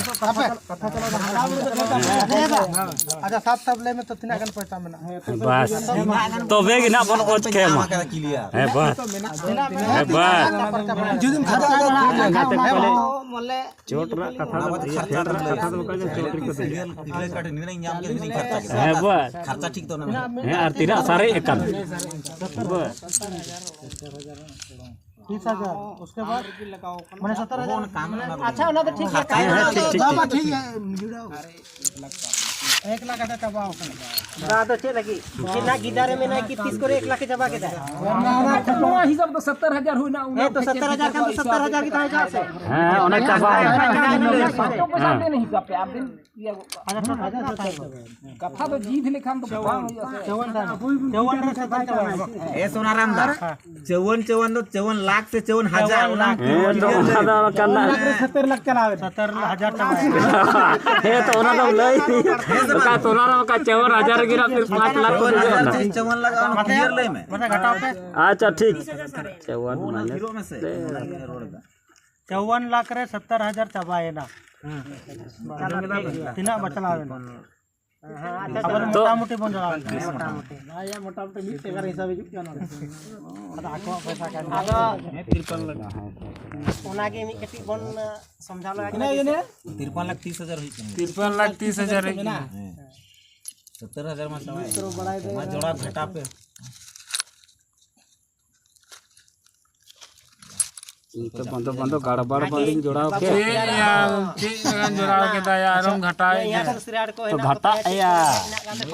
ᱟᱪᱪᱷᱟ, ᱥᱟᱵ, ᱥᱟᱵ ᱞᱟᱹᱭ ᱢᱮ ᱛᱚ, ᱛᱤᱱᱟᱹᱜ ᱜᱟᱱ ᱯᱚᱭᱥᱟ ᱢᱮᱱᱟᱜᱼᱟ? ᱵᱟᱥ, ᱛᱚᱵᱮ ᱜᱮ ᱱᱟᱜ ᱵᱚᱱ ᱚᱪ ᱠᱮᱢᱟ᱾ ᱦᱮᱸ, ᱵᱟᱥ᱾ ᱦᱮᱸ, ᱵᱟᱥ᱾ ᱡᱩᱫᱤᱢ ᱠᱷᱟᱨᱪᱟ ᱠᱟᱱᱟ, ᱮᱱᱠᱷᱟᱱ ᱚᱱᱟ ᱦᱚᱸ ᱵᱚᱞᱮ ᱪᱚᱴ ᱨᱮᱱᱟᱜ ᱠᱟᱛᱷᱟ ᱫᱚ, ᱪᱚᱴ ᱨᱮᱱᱟᱜ ᱠᱟᱛᱷᱟ ᱫᱚ ᱵᱟᱠᱚ ᱟᱸᱡᱚᱢ, ᱪᱚᱴ ᱨᱮᱠᱚ ᱫᱮᱡᱚᱜᱼᱟ᱾ ᱦᱮᱸ, ᱵᱟᱥ᱾ ᱠᱷᱟᱨᱪᱟ ᱴᱷᱤᱠ ᱫᱚ ᱚᱱᱟ ᱢᱮᱱᱟᱜᱼᱟ᱾ ᱦᱮᱸ, ᱟᱨ ᱛᱤᱱᱟᱹᱜ ᱥᱟᱨᱮᱡ ᱟᱠᱟᱱ? ᱵᱟᱥ᱾ ᱛᱤᱥ ᱦᱟᱡᱟᱨ, ᱩᱥᱠᱮ ᱵᱟᱫ ᱢᱟᱱᱮ ᱥᱚᱛᱛᱚᱨ ᱦᱟᱡᱟᱨ᱾ ᱟᱪᱪᱷᱟ, ᱚᱱᱟ ᱫᱚ ᱴᱷᱤᱠ ᱜᱮᱭᱟ᱾ ᱦᱮᱸ, ᱦᱮᱸ, ᱴᱷᱤᱠ, ᱴᱷᱤᱠ, ᱵᱟᱵᱟ, ᱴᱷᱤᱠ᱾ ᱴᱷᱤᱠ ᱜᱮᱭᱟ, ᱡᱩᱲᱟᱣ᱾ ᱮᱠ ᱞᱟᱠᱷ ᱠᱟᱛᱮ ᱪᱟᱵᱟ ᱟᱠᱟᱱᱟ᱾ ᱟᱫᱚ ᱪᱮᱫ ᱞᱟᱹᱜᱤᱫ? ᱪᱮᱫ ᱨᱮᱱᱟᱜ ᱜᱤᱫᱟᱹᱨ ᱮ ᱢᱮᱱᱟᱭ ᱠᱤ ᱛᱤᱥ ᱠᱚᱨᱮ ᱮᱠ ᱞᱟᱠᱷ ᱮ ᱪᱟᱵᱟ ᱠᱮᱫᱟ? ᱱᱚᱣᱟ ᱦᱤᱥᱟᱹᱵ ᱫᱚ ᱥᱚᱛᱛᱚᱨ ᱦᱟᱡᱟᱨ ᱦᱩᱭᱱᱟ, ᱚᱱᱟ ᱦᱮᱸ, ᱛᱚ ᱥᱚᱛᱛᱚᱨ ᱦᱟᱡᱟᱨ ᱠᱷᱟᱱ ᱫᱚ ᱥᱚᱛᱛᱚᱨ ᱦᱟᱡᱟᱨ ᱜᱮ ᱛᱟᱦᱮᱸ ᱠᱟᱱᱟ ᱥᱮ? ᱦᱮᱸ, ᱚᱱᱟ ᱪᱟᱵᱟ ᱟᱠᱟᱱᱟ᱾ ᱯᱟᱸᱪ ᱯᱚᱭᱥᱟ ᱦᱮᱸ᱾ ᱫᱮᱱ ᱦᱤᱥᱟᱵ ᱯᱮ, ᱟᱵᱮᱱ ᱤᱭᱟᱹ ᱜᱚᱫ ᱠᱟᱜᱼᱟ᱾ ᱠᱟᱛᱷᱟ ᱫᱚ ᱡᱤᱫ ᱞᱮᱠᱷᱟᱱ ᱫᱚ ᱵᱟᱝ ᱦᱩᱭᱩᱜᱼᱟ ᱥᱮ᱾ ᱪᱟᱣᱟᱱ ᱨᱮ ᱥᱚᱛᱛᱚᱨ ᱪᱟᱵᱟ ᱮᱱᱟ᱾ ᱮ ᱥᱳᱱᱟᱨᱟᱢ ᱫᱟ, ᱪᱟᱣᱟᱱ, ᱪᱟᱣᱟᱱ ᱫᱚ ᱪᱟᱣᱟᱱ ᱞᱟᱠᱷ ᱥᱮ ᱪᱟᱣᱟᱱ ᱦᱟᱡᱟᱨ, ᱚᱱᱟ ᱦᱮᱸ, ᱛᱚ ᱚᱱᱟ ᱫᱚ ᱚᱱᱠᱟᱱᱟᱜ ᱞᱟᱠᱷ ᱨᱮ ᱥᱚᱛᱛᱚᱨ ᱞᱟᱠᱷ ᱪᱟᱞᱟᱣ ᱮᱱᱟ᱾ ᱥᱚᱛᱛᱚᱨ ᱦᱟᱡᱟᱨ ᱪᱟᱵᱟ ᱮᱱᱟ᱾ ᱦᱮᱸ, ᱛᱚ ᱚᱱᱟ ᱫᱚ ᱞᱟᱹᱭ ᱚᱠᱟ ᱥᱳᱱᱟᱨᱟᱢ ᱚᱠᱟ ᱪᱟᱣᱟᱱ ᱦᱟᱡᱟᱨ ᱨᱮᱜᱮ ᱱᱟᱜ ᱯᱟᱸᱪ ᱞᱟᱠᱷ ᱠᱚ ᱦᱩᱭᱩᱜᱼᱟ ᱱᱟᱜ᱾ ᱪᱟᱣᱟᱱ ᱞᱟᱜᱟᱜᱼᱟ, ᱚᱱᱟ ᱢᱟᱥᱮ ᱜᱷᱟᱴᱟᱣ ᱯᱮ᱾ ᱟᱪᱪᱷᱟ, ᱴᱷᱤᱠ᱾ ᱪᱟᱣᱟᱱ ᱚᱱᱟ ᱢᱟᱭᱱᱟᱥ ᱦᱤᱨᱳᱜ ᱢᱮᱥᱮ᱾ ᱪᱟᱣᱟᱱ ᱞᱟᱠᱷ ᱨᱮ ᱥᱚᱛᱛᱚᱨ ᱦᱟᱡᱟᱨ ᱪᱟᱵᱟᱭᱮᱱᱟ᱾ ᱛᱤᱱᱟᱹᱜ ᱵᱟᱪᱞᱟᱣ ᱮᱱᱟ? ᱟᱵᱚ ᱫᱚ ᱛᱚ ᱢᱚᱴᱟᱢᱩᱴᱤ ᱵᱚᱱ ᱡᱚᱲᱟᱣ ᱮᱱᱟ᱾ ᱢᱚᱴᱟᱢᱩᱴᱤ᱾ ᱱᱚᱣᱟ ᱭᱟ ᱢᱚᱴᱟᱢᱩᱴᱤ ᱢᱤᱫ ᱴᱟᱠᱟ ᱨᱮ ᱦᱤᱥᱟᱹᱵ ᱦᱤᱡᱩᱜ ᱠᱟᱱᱟ ᱱᱚᱰᱮ᱾ ᱟᱫᱚ ᱟᱠᱚᱣᱟᱜ ᱯᱚᱭᱥᱟ ᱠᱟᱱ ᱜᱮᱭᱟ᱾ ᱟᱫᱚ ᱚᱱᱟᱜᱮ ᱢᱤᱫ ᱠᱟᱹᱴᱤᱡ ᱵᱚᱱ ᱥᱚᱢᱡᱷᱟᱣ ᱞᱮᱜᱟ ᱠᱮᱫᱟ᱾ ᱛᱤᱨᱯᱟᱱ ᱞᱟᱠᱷ ᱛᱤᱥ ᱦᱟᱡᱟᱨ ᱦᱩᱭᱩᱜ ᱠᱟᱱᱟ᱾ ᱛᱤᱨᱯᱟᱱ ᱞᱟᱠᱷ ᱛᱤᱥ ᱦᱟᱡᱟᱨ ᱦᱩᱭᱩᱜ ᱠᱟᱱᱟ᱾ ᱦᱮᱸ᱾ ᱥᱚᱛᱛᱚᱨ ᱦᱟᱡᱟᱨ ᱢᱟ ᱪᱟᱵᱟᱭᱮᱱ᱾ ᱢᱟ ᱡᱚᱲᱟ ᱜᱷᱟᱴᱟ ᱯᱮ᱾ ᱤᱧ ᱛᱚ ᱵᱟᱸᱫᱚ ᱵᱟᱸᱫᱚ ᱜᱟᱲᱵᱟᱲ ᱵᱟᱞᱤᱧ ᱡᱚᱲᱟᱣ ᱠᱮᱫ᱾ ᱪᱮᱫ ᱭᱟ, ᱪᱮᱫ ᱞᱮᱠᱟᱱ ᱡᱚᱲᱟᱣ ᱠᱮᱫᱟ ᱭᱟ, ᱟᱨᱦᱚᱸ ᱜᱷᱟᱴᱟᱣ ᱮᱫᱟ᱾ ᱛᱚ ᱜᱷᱟᱴᱟᱜ ᱮᱭᱟ᱾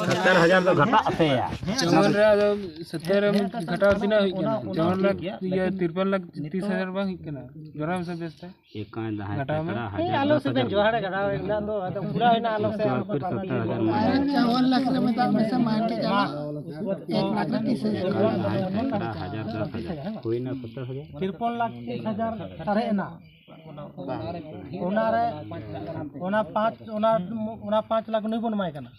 ᱥᱚᱛᱛᱚᱨ ᱦᱟᱡᱟᱨ ᱫᱚ ᱜᱷᱟᱴᱟᱜ ᱟᱯᱮᱭᱟ᱾ ᱡᱮᱢᱚᱱ ᱨᱮ ᱟᱫᱚ ᱥᱚᱛᱛᱚᱨ ᱮᱢ ᱜᱷᱟᱴᱟᱣ ᱛᱤᱱᱟᱹᱜ ᱦᱩᱭᱩᱜ ᱠᱟᱱᱟ? ᱪᱚᱣᱟᱱ ᱞᱟᱠᱷ, ᱤᱭᱟᱹ, ᱛᱤᱨᱯᱟᱱ ᱞᱟᱠᱷ ᱛᱤᱥ ᱦᱟᱡᱟᱨ ᱵᱟᱝ ᱦᱩᱭᱩᱜ ᱠᱟᱱᱟ? ᱡᱚᱲᱟᱣ ᱢᱮᱥᱮ ᱵᱮᱥ ᱛᱮ᱾ ᱮᱠᱟᱭ ᱫᱟᱦᱟᱭ ᱜᱷᱟᱴᱟᱣ ᱢᱮ᱾ ᱴᱟᱠᱟ ᱦᱮᱸ, ᱦᱟᱡᱟᱨ ᱟᱞᱚ ᱫᱚᱥ ᱥᱮ ᱵᱮᱱ ᱦᱟᱡᱟᱨ᱾ ᱡᱚᱦᱟᱲ ᱜᱷᱟᱴᱟᱣ ᱮᱱᱟ, ᱟᱫᱚ ᱯᱩᱨᱟᱹ ᱦᱩᱭᱱᱟ, ᱟᱞᱚ ᱥᱮ ᱪᱚᱣᱟᱱ ᱯᱷᱤᱨ ᱥᱚᱛᱛᱚᱨ ᱦᱟᱡᱟᱨ ᱢᱟ᱾ ᱪᱚᱣᱟᱱ ᱞᱟᱠᱷ ᱨᱮ ᱢᱮᱛᱟᱜ ᱢᱮᱥᱮ, ᱢᱟ ᱮᱱᱛᱮ ᱪᱟᱞᱟᱜ᱾ ᱮᱠ ᱞᱟᱠᱷ ᱨᱮ ᱛᱤᱥ ᱦᱟᱡᱟᱨ᱾ ᱮᱠᱟᱭ ᱫᱟᱦᱟᱭ ᱴᱟᱠᱟ ᱦᱟᱡᱟᱨ ᱫᱚᱥ ᱦᱟᱡᱟᱨ᱾ ᱦᱩᱭᱱᱟ ᱥᱚᱛᱛᱚᱨ ᱦᱟᱡᱟᱨ᱾ ᱛᱤᱨᱯᱚᱱ ᱞᱟᱠᱷ ᱛᱤᱥ ᱦᱟᱡᱟᱨ ᱥᱟᱨᱮᱡ ᱮᱱᱟ᱾ ᱚᱱᱟᱨᱮ, ᱚᱱᱟ ᱯᱟᱸᱪ, ᱚᱱᱟ, ᱚᱱᱟ ᱯᱟᱸᱪ ᱞᱟᱠᱷ ᱱᱩᱭ ᱵᱚᱱ ᱮᱢᱟᱭ ᱠᱟᱱᱟ᱾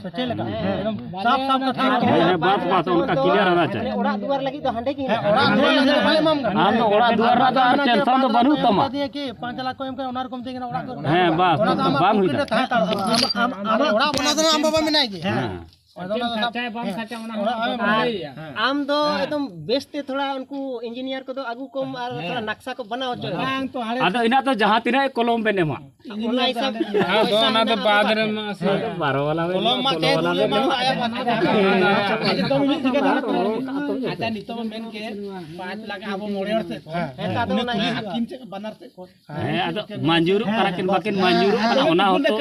ᱥᱮ ᱪᱮᱫ ᱞᱮᱠᱟ? ᱮᱠᱫᱚᱢ ᱥᱟᱯ ᱥᱟᱯ ᱠᱟᱛᱷᱟ᱾ ᱦᱮᱸ, ᱦᱮᱸ, ᱵᱟᱥ, ᱵᱟᱥ, ᱚᱱᱠᱟ clear ᱟᱱᱟ ᱪᱟᱭ᱾ ᱚᱲᱟᱜ ᱫᱩᱣᱟᱨ ᱞᱟᱹᱜᱤᱫ ᱫᱚ ᱦᱟᱸᱰᱮ ᱜᱮ ᱦᱮᱸ, ᱦᱮᱱᱟᱜᱼᱟ᱾ ᱚᱲᱟᱜ ᱫᱩᱣᱟᱨ ᱞᱟᱹᱜᱤᱫ ᱫᱚ ᱵᱟᱭ ᱮᱢᱟᱢ ᱠᱟᱱᱟ᱾ ᱟᱢ ᱫᱚ ᱚᱲᱟᱜ ᱫᱩᱣᱟᱨ ᱨᱮᱱᱟᱜ ᱫᱚ ᱟᱨ tension ᱫᱚ ᱵᱟᱹᱱᱩᱜ ᱛᱟᱢᱟ᱾ ᱫᱤᱭᱮ ᱠᱤ ᱯᱟᱸᱪ ᱞᱟᱠᱷ ᱠᱚ ᱮᱢ ᱠᱟᱱᱟ, ᱚᱱᱟ ᱨᱚᱠᱚᱢ ᱛᱮᱜᱮ ᱚᱲᱟᱜ ᱫᱚ ᱦᱮᱸ, ᱵᱟᱥ, ᱚᱱᱟ ᱫᱚ ᱟᱢᱟᱜ ᱵᱟᱝ ᱦᱩᱭ ᱯᱩᱠᱷᱨᱤ ᱨᱮ ᱫᱟᱲᱮᱭᱟᱜᱼᱟ᱾ ᱛᱟᱦᱮᱸ ᱦᱟᱛᱟᱲᱚᱜᱼᱟ᱾ ᱟᱢ, ᱟᱢ, ᱟᱢ, ᱟᱢᱟᱜ ᱚᱲᱟᱜ ᱵᱚᱱᱟᱣ ᱫᱚ ᱟᱢ ᱵᱟᱵᱟ ᱢᱮᱱᱟᱭ ᱜᱮ᱾ ᱦᱮᱸ᱾ ᱟᱫᱚ ᱚᱱᱟ ᱫᱚ ᱥᱟᱵ-, ᱦᱮᱸ, ᱚᱲᱟᱜ ᱟᱢᱮᱢ ᱵᱟᱲᱟᱭᱟ᱾ ᱟᱢ ᱫᱚ ᱮᱠᱫᱚᱢ ᱵᱮᱥᱛᱮ ᱛᱷᱚᱲᱟ ᱩᱱᱠᱩ engineer ᱠᱚᱫᱚ ᱟᱹᱜᱩ ᱠᱚᱢ ᱟᱨ ᱛᱷᱚᱲᱟ ᱱᱟᱠᱥᱟ ᱠᱚ ᱵᱮᱱᱟᱣ ᱦᱚᱪᱚᱭ ᱢᱮ᱾ ᱵᱟᱝ ᱛᱚ, ᱦᱟᱲᱮ ᱟᱫᱚ ᱤᱱᱟᱹᱜ ᱫᱚ ᱡᱟᱦᱟᱸ ᱛᱤᱱᱟᱹᱜ ᱠᱚᱞᱚᱢ ᱵᱮᱱ ᱮᱢᱟ᱾ ᱚᱱᱟ ᱦᱤᱥᱟᱹᱵ ᱟᱫᱚ ᱚᱱᱟ ᱫᱚ ᱵᱟᱫ ᱨᱮ ᱮᱢᱚᱜᱼᱟ ᱥᱮ᱾ ᱵᱟᱨᱚ ᱵᱟᱞᱟ ᱵᱮᱱ ᱠᱚᱞᱚᱢ ᱢᱟ ᱮᱢᱟ, ᱪᱮᱫ ᱠᱚᱞᱚᱢ ᱵᱟᱞᱟ ᱵᱚᱞᱮ ᱵᱮᱱ ᱵᱟᱝ ᱮᱢᱟ᱾ ᱟᱭᱟᱜ ᱠᱟᱛᱷᱟ᱾ ᱡᱚᱛᱚ ᱢᱤᱫ ᱴᱷᱤᱠᱟᱹ ᱫᱷᱟᱨᱟ ᱠᱚ᱾ ᱟᱪᱪᱷᱟ, ᱱᱤᱛᱚᱜ ᱵᱚᱱ ᱢᱮᱱ ᱠᱮᱫ ᱯᱟᱸᱪ ᱞᱟᱠᱷ ᱟᱵᱚ ᱢᱚᱬᱮ ᱦᱚᱲ ᱥᱮᱫ ᱠᱷᱚᱱ᱾ ᱦᱮᱸ, ᱟᱫᱚ ᱚᱱᱟ ᱦᱟᱹᱠᱤᱢ ᱥᱮᱫ ᱵᱟᱱᱟᱨ ᱥᱮᱫ ᱠᱷᱚᱱ᱾ ᱦᱮᱸ, ᱟᱫᱚ ᱢᱟᱹᱡᱩᱨᱚᱜ ᱠᱟᱱᱟ ᱠᱤᱱ ᱵᱟᱹᱠᱤᱱ ᱢᱟᱹᱡᱩᱨᱚᱜ ᱠᱟᱱᱟ, ᱚᱱᱟ ᱦᱚᱸᱛᱚ᱾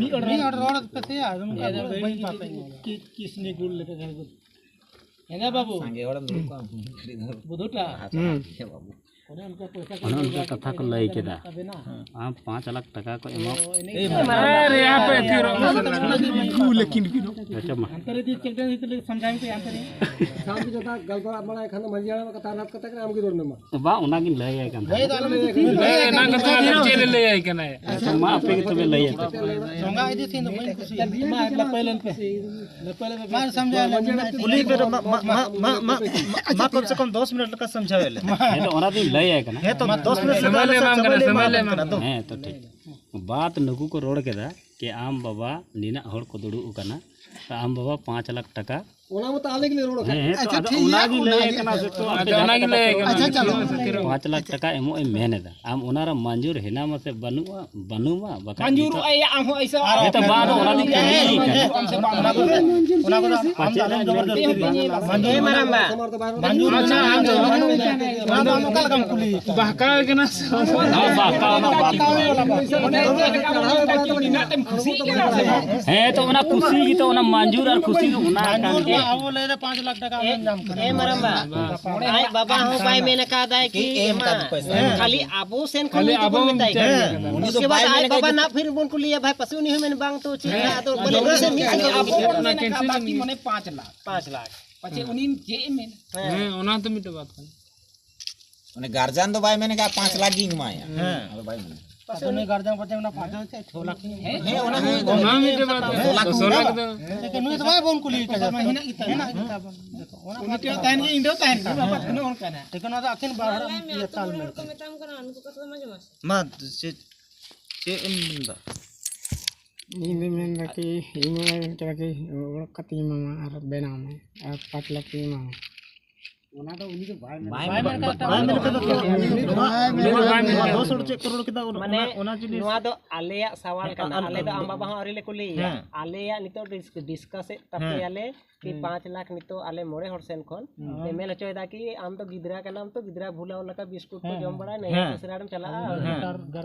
ᱢᱤᱫ ᱦᱚᱲ ᱨᱚᱲ ᱯᱮᱥᱮ, ᱟᱫᱚ ᱱᱚᱝᱠᱟ ᱵᱟᱹᱧ ᱯᱟᱯᱮ ᱧᱚᱜ᱾ ᱠᱤᱥᱱᱤ ᱜᱩᱲ ᱞᱮᱠᱟ ᱜᱮ᱾ ᱦᱮᱸ ᱵᱟᱹᱵᱩ᱾ ᱥᱟᱸᱜᱮ ᱦᱚᱲᱮᱢ ᱫᱩᱲᱩᱵ ᱠᱚᱜᱼᱟ, ᱵᱩᱫᱷᱩᱴᱟ᱾ ᱦᱩᱸ᱾ ᱚᱱᱮ ᱚᱱᱠᱟ ᱯᱚᱭᱥᱟ ᱠᱚ ᱚᱱᱮ ᱚᱱᱠᱟ ᱠᱟᱛᱷᱟ ᱠᱚ ᱞᱟᱹᱭ ᱠᱮᱫᱟ᱾ ᱟᱢ ᱯᱟᱸᱪ ᱞᱟᱠᱷ ᱴᱟᱠᱟ ᱠᱚ ᱮᱢᱟ᱾ ᱟᱨᱮ, ᱦᱟᱯᱮ, ᱛᱷᱤᱨᱚᱜ ᱢᱮ᱾ ᱟᱪᱪᱷᱟ, ᱢᱟ᱾ ᱦᱟᱱᱛᱮ ᱨᱮ ᱪᱮᱠ ᱰᱮᱢ ᱦᱤᱡᱩᱜ ᱞᱟᱹᱜᱤᱫ ᱥᱟᱢᱡᱷᱟᱣ ᱯᱮ, ᱦᱟᱱᱛᱮ ᱨᱮ᱾ ᱥᱟᱶᱛᱮ ᱡᱚᱛᱚ ᱜᱟᱞᱢᱟᱨᱟᱣ ᱵᱟᱲᱟᱭ ᱠᱷᱟᱱ ᱫᱚ ᱢᱟᱹᱡᱷᱤ ᱦᱟᱲᱟᱢ ᱠᱟᱛᱷᱟ ᱨᱟᱛ ᱠᱟᱛᱮ ᱟᱢ ᱜᱮ ᱨᱚᱲ ᱢᱮ, ᱢᱟ᱾ ᱵᱟ, ᱚᱱᱟ ᱜᱤᱧ ᱞᱟᱹᱭ ᱟᱭ ᱠᱟᱱ ᱛᱟᱦᱮᱸᱫ᱾ ᱞᱟᱹᱭ ᱮᱱᱟᱝ ᱠᱟᱛᱷᱟ ᱟᱫᱚ ᱪᱮᱫ ᱮ ᱞᱟᱹᱭ ᱟᱭ ᱠᱟᱱᱟᱭ? ᱟᱪᱪᱷᱟ, ᱢᱟ, ᱟᱯᱮ ᱜᱮ ᱛᱚᱵᱮ ᱞᱟᱹᱭ ᱟᱯᱮ᱾ ᱪᱚᱸᱜᱟ ᱤᱫᱤ ᱥᱤᱱ ᱫᱚ ᱵᱟᱹᱧ ᱠᱩᱥᱤᱭᱟᱜᱼᱟ᱾ ᱢᱟ, ᱞᱟᱯᱟᱭ ᱞᱮᱱ ᱯᱮ᱾ ᱞᱟᱯᱟᱭ ᱞᱮᱱ ᱯᱮ᱾ ᱢᱟ, ᱥᱟᱢᱡᱷᱟᱣ ᱞᱮᱱ ᱯᱮ᱾ ᱠᱩᱞᱤ ᱯᱮ, ᱢᱟ, ᱢᱟ, ᱠᱚᱢ ᱥᱮ ᱠᱚᱢ ᱫᱚᱥ ᱢᱤᱱᱤᱴ ᱞᱮᱠᱟ ᱥᱟᱢᱡᱷᱟᱣ ᱮ ᱞᱮ᱾ ᱦᱮᱸ ᱛᱚ, ᱚᱱᱟ ᱫᱚᱧ ᱞᱟᱹᱭ ᱟᱭ ᱠᱟᱱᱟ᱾ ᱦᱮᱸ ᱛᱚ, ᱢᱟ, ᱫᱚᱥ ᱢᱤᱱᱤᱴ ᱞᱮᱠᱟ ᱥᱟᱢᱟᱭ ᱞᱮ ᱮᱢᱟᱢ ᱠᱟᱱᱟ, ᱥᱟᱢᱟᱭ ᱞᱮ ᱮᱢᱟᱢ ᱠᱟᱱᱟ᱾ ᱦᱮᱸ ᱛᱚ, ᱴᱷᱤᱠ᱾ ᱵᱟᱛ ᱱᱩᱠᱩ ᱠᱚ ᱨᱚᱲ ᱠᱮᱫᱟ ᱠᱤ ᱟᱢ ᱵᱟᱵᱟ ᱱᱤᱱᱟᱹᱜ ᱦᱚᱲ ᱠᱚ ᱫᱩᱲᱩᱵ ᱟᱠᱟᱱᱟ, ᱛᱚ ᱟᱢ ᱵᱟᱵᱟ ᱯᱟᱸᱪ ᱞᱟᱠᱷ ᱴᱟᱠᱟ᱾ ᱚᱱᱟ ᱢᱟ ᱛᱚ ᱟᱞᱮ ᱜᱮᱞᱮ ᱨᱚᱲ ᱟᱠᱟᱫ᱾ ᱦᱮᱸ, ᱦᱮᱸ, ᱛᱚ ᱟᱪᱪᱷᱟ, ᱟᱫᱚ ᱴᱷᱤᱠ ᱚᱱᱟ ᱜᱮᱭᱟ, ᱜᱮ ᱞᱟᱹᱭ ᱚᱱᱟ ᱠᱟᱱᱟ ᱥᱮ ᱛᱚ, ᱟᱯᱮ ᱟᱪᱪᱷᱟ, ᱚᱱᱟ ᱜᱮ ᱞᱟᱹᱭ ᱠᱟᱱᱟ᱾ ᱟᱪᱪᱷᱟ, ᱪᱚᱞᱚ᱾ ᱯᱟᱸᱪ ᱞᱟᱠᱷ ᱴᱟᱠᱟ ᱮᱢᱚᱜ ᱮᱢ ᱢᱮᱱ ᱮᱫᱟ, ᱟᱢ ᱚᱱᱟ ᱨᱮ ᱢᱟᱧᱡᱩᱨ ᱦᱮᱱᱟᱢᱟ ᱥᱮ ᱵᱟᱹᱱᱩᱜᱼᱟ, ᱵᱟᱹᱱᱩᱜᱼᱟ, ᱵᱟᱠᱷᱟᱡ ᱢᱟᱧᱡᱩᱨ ᱱᱤᱛᱚᱜ ᱟᱭᱟ ᱟᱢ ᱦᱚᱸ ᱟᱭᱥᱟ ᱦᱮᱸ, ᱛᱚ ᱟᱨ ᱵᱟᱝ, ᱚᱱᱟ ᱫᱚ ᱚᱱᱟ ᱫᱚ ᱠᱩᱞᱤ ᱠᱟᱱᱟ᱾ ᱚᱱᱟ ᱠᱚᱫᱚ ᱟᱢ ᱫᱚ ᱟᱞᱚᱢ ᱡᱚᱵᱚᱨᱫᱚᱥᱛᱤ᱾ ᱢᱟᱧᱡᱩᱨ ᱦᱮᱸ, ᱢᱟᱨᱟᱝ ᱵᱟ᱾ ᱢᱟᱧᱡᱩᱨ ᱟᱪᱪᱷᱟ, ᱟᱢ ᱫᱚ ᱚᱱᱟ ᱫᱚ ᱚᱠᱟ ᱞᱮᱠᱟᱢ ᱠᱩᱞᱤ? ᱵᱟᱦᱠᱟᱣ ᱠᱟᱱᱟ ᱥᱮ? ᱦᱮᱸ, ᱵᱟᱦᱠᱟᱣ ᱠᱟᱱᱟ, ᱵᱟᱦᱠᱟᱣ᱾ ᱦᱮᱸ, ᱛᱚ ᱚᱱᱟ ᱠᱩᱥᱤ ᱜᱮᱛᱚ, ᱚᱱᱟ ᱢᱟᱧᱡᱩᱨ ᱟᱨ ᱠᱩᱥᱤ ᱫᱚ ᱚᱱᱟ ᱠᱟᱱ ᱜᱮᱭᱟ᱾ ᱟᱵᱚ ᱞᱟᱹᱭ ᱨᱮ ᱯᱟᱸᱪ ᱞᱟᱠᱷ ᱴᱟᱠᱟ ᱟᱢᱮᱢ ᱧᱟᱢ ᱠᱟᱱᱟ᱾ ᱦᱮᱸ, ᱢᱟᱨᱟᱝ ᱵᱟ᱾ ᱟᱡ ᱵᱟᱵᱟ ᱦᱚᱸ ᱵᱟᱭ ᱢᱮᱱ ᱟᱠᱟᱫᱟᱭ ᱠᱤ ᱮᱢᱟ᱾ ᱦᱮᱸ᱾ ᱠᱷᱟᱹᱞᱤ ᱟᱵᱚ ᱥᱮᱱ ᱠᱷᱚᱱ ᱠᱷᱟᱹᱞᱤ ᱢᱤᱫ ᱟᱵᱚ ᱜᱮᱵᱚᱱ ᱢᱮᱛᱟᱭ ᱠᱟᱱᱟ᱾ ᱦᱮᱸ᱾ ᱩᱥᱠᱮ ᱵᱟᱫ ᱟᱡ ᱵᱟᱵᱟ ᱱᱟᱜ ᱯᱷᱤᱨ ᱵᱚᱱ ᱠᱩᱞᱤᱭᱟ, ᱵᱷᱟᱭ, ᱯᱟᱥᱮ ᱩᱱᱤ ᱦᱚᱸ ᱢᱮᱱ ᱵᱟᱝ ᱛᱚ ᱪᱮᱫ ᱦᱮᱸ᱾ ᱱᱟᱜ ᱟᱫᱚ ᱟᱵᱚ ᱵᱚᱱ ᱢᱮᱱ ᱟᱠᱟᱫ ᱵᱟᱹᱠᱤ ᱢᱟᱱᱮ ᱯᱟᱸᱪ ᱞᱟᱠᱷ᱾ ᱯᱟᱸᱪ ᱞᱟᱠᱷ᱾ ᱯᱟᱪᱮ ᱩᱱᱤ ᱪᱮᱫ ᱮ ᱢᱮᱱᱟ? ᱦᱮᱸ, ᱚᱱᱟ ᱦᱚᱸᱛᱚ ᱢᱤᱫᱴᱮᱡ ᱵᱟᱛ ᱠᱟᱱᱟ᱾ ᱩᱱᱤ ᱜᱟᱨᱡᱟᱱ ᱫᱚ ᱵᱟᱭ ᱢᱮᱱ ᱠᱟᱜᱼᱟ ᱯᱟᱸᱪ ᱞᱟᱠᱷ ᱜᱤᱧ ᱮᱢᱟᱭᱟ᱾ ᱦᱮᱸ᱾ ᱟᱫᱚ ᱵᱟᱭ ᱢᱮᱱᱟ᱾ ᱯᱟᱥᱮ ᱩᱱᱤ ᱜᱟᱨᱡᱟᱱ ᱯᱟᱪᱮ ᱚᱱᱟ ᱯᱟᱸᱪ ᱞᱟᱠᱷ ᱪᱮ ᱪᱷᱚ ᱞᱟᱠᱷ ᱤᱧ ᱮᱢᱟ᱾ ᱦᱮᱸ, ᱚᱱᱟ ᱦᱚᱸ ᱚᱱᱟ ᱢᱤᱫᱴᱮᱡ ᱵᱟᱛ ᱠᱟᱱᱟ᱾ ᱥᱚᱞᱟ ᱠᱚ ᱥᱚᱞᱟ ᱠᱚᱫᱚ᱾ ᱱᱩᱭ ᱫᱚ ᱵᱟᱭ ᱵᱚᱱ ᱠᱩᱞᱤ ᱠᱟᱫᱟ᱾ ᱦᱮᱱᱟᱜ ᱜᱮᱛᱟ ᱵᱚᱱᱟ᱾ ᱦᱮᱱᱟᱜ ᱜᱮᱛᱟ ᱵᱚᱱᱟ᱾ ᱡᱚᱛᱚ᱾ ᱚᱱᱟ ᱩᱱᱤ ᱴᱷᱮᱱ ᱛᱟᱦᱮᱱ ᱜᱮ, ᱤᱧ ᱫᱚ ᱛᱟᱦᱮᱱ ᱠᱟᱱᱟ᱾ ᱵᱟᱵᱟ ᱛᱤᱱᱟᱹᱜ ᱦᱚᱲ ᱠᱟᱱᱟ? ᱴᱷᱤᱠᱟᱹᱱᱟ ᱫᱚ ᱟᱹᱠᱤᱱ ᱵᱟᱨ ᱦᱚᱲ ᱤᱭᱟᱹ ᱛᱟᱞ ᱢᱮᱞ ᱠᱟᱱᱟ᱾ ᱢᱟ, ᱪᱮᱫ, ᱪᱮᱫ ᱮᱢ ᱢᱮᱱᱫᱟ? ᱤᱧ ᱫᱚᱧ ᱢᱮᱱᱫᱟ ᱠᱤ, ᱤᱧ ᱢᱟᱢᱟᱭ ᱢᱮᱱ ᱠᱮᱫᱟ ᱠᱤ, ᱚᱲᱟᱜ ᱠᱟᱛᱮᱧ ᱮᱢᱟᱢᱟ ᱟᱨ ᱵᱮᱱᱟᱣ ᱢᱮ, ᱟᱨ ᱯᱟᱸᱪ ᱞᱟᱠᱷ ᱤᱧ ᱮᱢᱟᱢᱟ᱾ ᱚᱱᱟ ᱫᱚ ᱩᱱᱤ ᱫᱚ ᱵᱟᱭ ᱢᱮᱱ ᱵᱟᱭ ᱢᱮᱱ ᱠᱟᱫᱟ ᱛᱚ᱾ ᱵᱟᱭ ᱢᱮᱱ ᱠᱟᱫᱟ ᱛᱚ᱾ ᱩᱱᱤ ᱫᱚ ᱵᱟᱭ ᱢᱮᱱ ᱠᱟᱫᱟ᱾ ᱫᱚᱥ ᱦᱚᱲ ᱪᱮᱫ ᱠᱚ ᱨᱚᱲ ᱠᱮᱫᱟ, ᱚᱱᱟ, ᱢᱟᱱᱮ, ᱚᱱᱟ ᱡᱤᱱᱤᱥ ᱱᱚᱣᱟ ᱫᱚ ᱟᱞᱮᱭᱟᱜ ᱥᱟᱣᱟᱞ ᱠᱟᱱᱟ᱾ ᱟᱞᱮ ᱫᱚ ᱟᱢ ᱵᱟᱵᱟ ᱦᱚᱸ ᱟᱹᱣᱨᱤ ᱞᱮ ᱠᱩᱞᱤᱭᱮᱭᱟ᱾ ᱦᱮᱸ᱾ ᱟᱞᱮᱭᱟᱜ ᱱᱤᱛᱚᱜ ᱰᱤᱥ-, ᱰᱤᱥᱠᱟᱥᱮᱫ ᱛᱟᱯᱮᱭᱟᱞᱮ ᱠᱤ ᱦᱮᱸ᱾ ᱯᱟᱸᱪ ᱞᱟᱠᱷ ᱱᱤᱛᱚᱜ ᱟᱞᱮ ᱢᱚᱬᱮ ᱦᱚᱲ ᱥᱮᱱ ᱠᱷᱚᱱ ᱦᱮᱸ᱾ ᱯᱮ ᱢᱮᱱ ᱦᱚᱪᱚᱭᱮᱫᱟ ᱠᱤ ᱟᱢ ᱫᱚ ᱜᱤᱫᱽᱨᱟᱹ ᱠᱟᱱᱟᱢ ᱛᱚ ᱜᱤᱫᱽᱨᱟᱹ ᱵᱷᱩᱞᱟᱣ ᱞᱮᱠᱟ ᱵᱤᱥᱠᱩᱴ ᱠᱚ ᱦᱮᱸ᱾ ᱡᱚᱢ ᱵᱟᱲᱟᱭ ᱱᱟᱹᱭᱦᱟᱹᱨ ᱦᱮᱸ᱾ ᱥᱮᱥᱨᱟ ᱨᱮᱢ ᱪᱟᱞᱟᱜᱼᱟ᱾ ᱦᱮᱸ᱾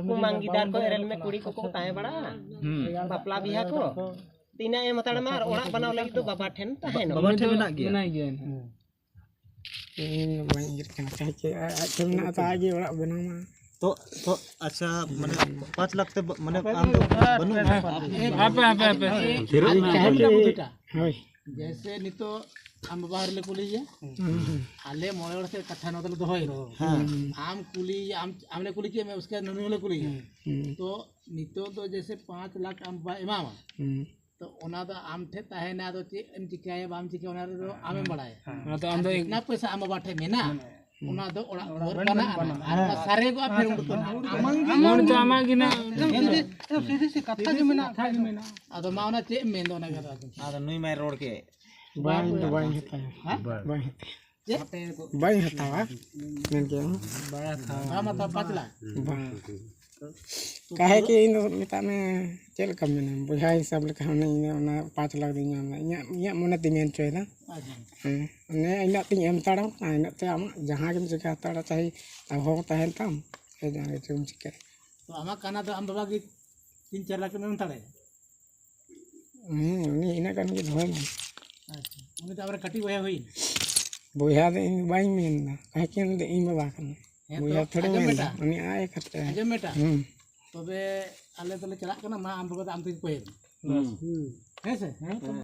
ᱠᱩᱢᱟᱝ ᱜᱤᱫᱟᱹᱨ ᱠᱚ ᱮᱨᱮᱞ ᱢᱮ ᱠᱩᱲᱤ ᱠᱚᱠᱚ ᱛᱟᱦᱮᱸ ᱵᱟᱲᱟᱜᱼᱟ᱾ ᱦᱩᱸ᱾ ᱵᱟᱯᱞᱟ ᱵᱤᱦᱟ ᱠᱚ᱾ ᱛᱤᱱᱟᱹᱜ ᱮᱢ ᱦᱟᱛᱟᱲ ᱢᱟ ᱟᱨ ᱚᱲᱟᱜ ᱵᱮᱱᱟᱣ ᱞᱟᱹᱜᱤᱫ ᱫᱚ ᱵᱟᱵᱟ ᱴᱷᱮᱱ ᱛᱟᱦᱮᱱᱚᱜ᱾ ᱵᱟᱵᱟ ᱴᱷᱮᱱ ᱢᱮᱱᱟᱜ ᱜᱮᱭᱟ᱾ ᱢᱮᱱᱟᱭ ᱜᱮᱭᱟ᱾ ᱤᱧ ᱫᱚ ᱵᱟᱹᱧ ᱩᱭᱦᱟᱹᱨ ᱠᱟᱱᱟ, ᱠᱟᱹᱦᱤ ᱪᱮᱫ ᱟᱡ, ᱟᱡ ᱴᱷᱮᱱ ᱢᱮᱱᱟᱜ ᱛᱚ ᱟᱡ ᱜᱮ ᱚᱲᱟᱜ ᱵᱮᱱᱟᱣ ᱢᱟ᱾ ᱛᱚ, ᱛᱚ, ᱟᱪᱪᱷᱟ, ᱢᱟᱱᱮ ᱯᱟᱸᱪ ᱞᱟᱠᱷ ᱛᱮ ᱵᱟ-, ᱢᱟᱱᱮ ᱟᱢ ᱫᱚ ᱵᱟᱹᱱᱩᱜ ᱢᱮᱭᱟ? ᱦᱟᱯᱮ, ᱦᱟᱯᱮ, ᱦᱟᱯᱮ᱾ ᱟᱡ ᱠᱟᱹᱦᱤ ᱪᱮᱫ, ᱦᱳᱭ᱾ ᱡᱮᱭᱥᱮ ᱱᱤᱛᱚᱜ ᱟᱢ ᱵᱟᱵᱟ ᱦᱚᱲ ᱞᱮ ᱠᱩᱞᱤᱭᱮᱭᱟ, ᱦᱩᱸ, ᱦᱩᱸ᱾ ᱟᱞᱮ ᱢᱚᱬᱮ ᱦᱚᱲ ᱥᱮ ᱠᱟᱛᱷᱟ ᱱᱚᱣᱟ ᱫᱚᱞᱮ ᱫᱚᱦᱚᱭ ᱨᱮᱦᱚᱸ, ᱦᱮᱸ᱾ ᱟᱢ ᱠᱩᱞᱤ, ᱟᱢ, ᱟᱢ ᱞᱮ ᱠᱩᱞᱤ ᱠᱮᱫ ᱢᱮᱭᱟ, ᱩᱥᱠᱮ ᱱᱩᱱᱩ ᱦᱚᱸᱞᱮ ᱠᱩᱞᱤᱭᱮᱭᱟ᱾ ᱦᱩᱸ᱾ ᱛᱚ ᱱᱤᱛᱚᱜ ᱫᱚ ᱡᱮᱭᱥᱮ ᱯᱟᱸᱪ ᱞᱟᱠᱷ ᱟᱢ ᱵᱟᱵᱟ ᱮᱢᱟᱢᱟ, ᱦᱩᱸ᱾ ᱛᱚ ᱚᱱᱟ ᱫᱚ ᱟᱢ ᱴᱷᱮᱱ ᱛᱟᱦᱮᱱᱟ, ᱟᱫᱚ ᱪᱮᱫ ᱮᱢ ᱪᱤᱠᱟᱹᱭᱟ ᱵᱟᱢ ᱪᱤᱠᱟᱹᱭᱟ ᱚᱱᱟ ᱨᱮᱫᱚ ᱟᱢᱮᱢ ᱵᱟᱲᱟᱭᱟ᱾ ᱦᱮᱸ᱾ ᱚᱱᱟ ᱫᱚ ᱟᱢ ᱟᱨ ᱫᱚ ᱡᱤᱛᱱᱟ ᱯᱚᱭᱥᱟ ᱟᱢ ᱵᱟᱵᱟ ᱴᱷᱮᱱ ᱢᱮᱱᱟᱜᱼᱟ, ᱦᱮᱸ᱾ ᱚᱱᱟ ᱫᱚ ᱚᱲᱟᱜ ᱫᱩᱣᱟᱹᱨ ᱵᱟᱹᱱᱩᱜᱼᱟ, ᱵᱟᱹᱱᱩᱜᱼᱟ᱾ ᱟᱨ ᱦᱮᱸ᱾ ᱚᱱᱟ ᱥᱟᱨᱮ ᱠᱚ ᱟᱯᱮ ᱩᱰᱩᱠ ᱠᱟᱱᱟ᱾ ᱟᱢᱟᱝ ᱜᱮ ᱢᱚᱱ ᱛᱚ ᱟᱢᱟᱜ ᱜᱮ ᱱᱟᱜ᱾ ᱮᱠᱫᱚᱢ ᱥᱤᱫᱷᱮ, ᱮᱠᱫᱚᱢ ᱥᱤᱫᱷᱮ ᱥᱤᱫᱷᱮ ᱠᱟᱛᱷᱟ ᱜᱮ ᱢᱮᱱᱟᱜᱼᱟ᱾ ᱠᱟᱛᱷᱟ ᱜᱮ ᱢᱮᱱᱟᱜᱼᱟ᱾ ᱟᱫᱚ ᱢᱟ ᱚᱱᱟ ᱪᱮᱫ ᱮᱢ ᱢᱮᱱᱫᱟ ᱚᱱᱟ ᱠᱟᱛᱷᱟ ᱫᱚ? ᱟᱫᱚ ᱱᱩᱭ ᱢᱟᱭ ᱨᱚᱲ ᱠᱮᱫ᱾ ᱵᱟᱝ, ᱤᱧ ᱫᱚ ᱵᱟᱹᱧ ᱦᱟᱛᱟᱣᱟ᱾ ᱦᱮᱸ? ᱵᱟᱹᱧ ᱦᱟᱛᱟᱣᱟ᱾ ᱪᱮᱫ? ᱵᱟᱹᱧ ᱦᱟᱛᱟᱣᱟ᱾ ᱢᱮᱱ ᱠᱮᱫ ᱟᱢ᱾ ᱵᱟᱝ ᱦᱟᱛᱟᱣᱟ, ᱯᱟᱸᱪ ᱞᱟᱠᱷ᱾ ᱵᱟᱝ᱾ ᱠᱟᱦᱮ ᱠᱤ ᱤᱧ ᱫᱚ ᱢᱮᱛᱟᱜ ᱢᱮ, ᱪᱮᱫ ᱞᱮᱠᱟᱢ ᱢᱮᱱᱟ, ᱵᱚᱭᱦᱟ ᱦᱤᱥᱟᱹᱵ ᱞᱮᱠᱟ ᱦᱚᱸ ᱤᱧ ᱫᱚ ᱚᱱᱟ ᱯᱟᱸᱪ ᱞᱟᱠᱷ ᱫᱚᱧ ᱧᱟᱢ ᱮᱫᱟ᱾ ᱤᱧᱟᱹᱜ, ᱤᱧᱟᱹᱜ ᱢᱚᱱᱮ ᱛᱤᱧ ᱢᱮᱱ ᱦᱚᱪᱚᱭᱮᱫᱟ᱾ ᱟᱪᱪᱷᱟ᱾ ᱦᱮᱸ, ᱚᱱᱮ ᱤᱱᱟᱹᱜ ᱛᱤᱧ ᱮᱢ ᱦᱟᱛᱟᱲᱟᱢ ᱠᱟᱱᱟ, ᱤᱱᱟᱹᱜ ᱛᱮ ᱟᱢᱟᱜ ᱡᱟᱦᱟᱸ ᱜᱮᱢ ᱪᱤᱠᱟᱹ ᱦᱟᱛᱟᱲᱟ, ᱪᱟᱦᱮ ᱟᱵᱚ ᱦᱚᱸ ᱛᱟᱦᱮᱱ ᱛᱟᱢ, ᱥᱮ ᱡᱟᱦᱟᱸ ᱜᱮ ᱪᱚᱢ ᱪᱤᱠᱟᱹᱭ᱾ ᱛᱚ ᱟᱢᱟᱜ ᱠᱟᱱᱟ ᱫᱚ ᱟᱢ ᱵᱟᱵᱟ ᱜᱮ ᱛᱤᱱ ᱪᱟᱨ ᱞᱟᱠᱷ ᱮᱢ ᱮᱢ ᱦᱟᱛᱟᱲᱟᱭᱟ? ᱦᱮᱸ, ᱩᱱᱤ ᱤᱱᱟᱹᱜ ᱜᱟᱱ ᱜᱮ ᱫᱚᱦᱚᱭ ᱢᱮ᱾ ᱟᱪᱪᱷᱟ, ᱩᱱᱤ ᱫᱚ ᱟᱵᱟᱨ ᱠᱟᱹᱴᱤᱡ ᱵᱚᱭᱦᱟ ᱦᱩᱭᱱᱟ᱾ ᱵᱚᱭᱦᱟ ᱫᱚ ᱤᱧ ᱵᱟᱹᱧ ᱢᱮᱱ ᱮᱫᱟ, ᱠᱟᱦᱮ ᱠᱤ ᱩᱱᱤ ᱫᱚ ᱤᱧ ᱵᱟᱵᱟ ᱠᱟᱱᱟᱭ᱾ ᱦᱮᱸ ᱛᱚ, ᱵᱚᱭᱦᱟ ᱛᱷᱚᱲᱮ ᱟᱸᱡᱚᱢ ᱢᱮᱱ ᱵᱮᱴᱟ᱾ ᱮᱫᱟ, ᱩᱱᱤ ᱟᱡ ᱮ ᱠᱟᱛᱷᱟᱭᱟ᱾ ᱟᱸᱡᱚᱢ ᱵᱮᱴᱟ᱾ ᱦᱩᱸ᱾ ᱛᱚᱵᱮ ᱟᱞᱮ ᱫᱚᱞᱮ ᱪᱟᱞᱟᱜ ᱠᱟᱱᱟ, ᱢᱟ ᱟᱢ ᱵᱟᱵᱟ ᱫᱚ ᱟᱢ ᱛᱮᱜᱮ ᱠᱚᱭᱮ ᱢᱮ᱾ ᱦᱩᱸ᱾ ᱦᱮᱸ ᱥᱮ? ᱦᱮᱸ ᱛᱚ᱾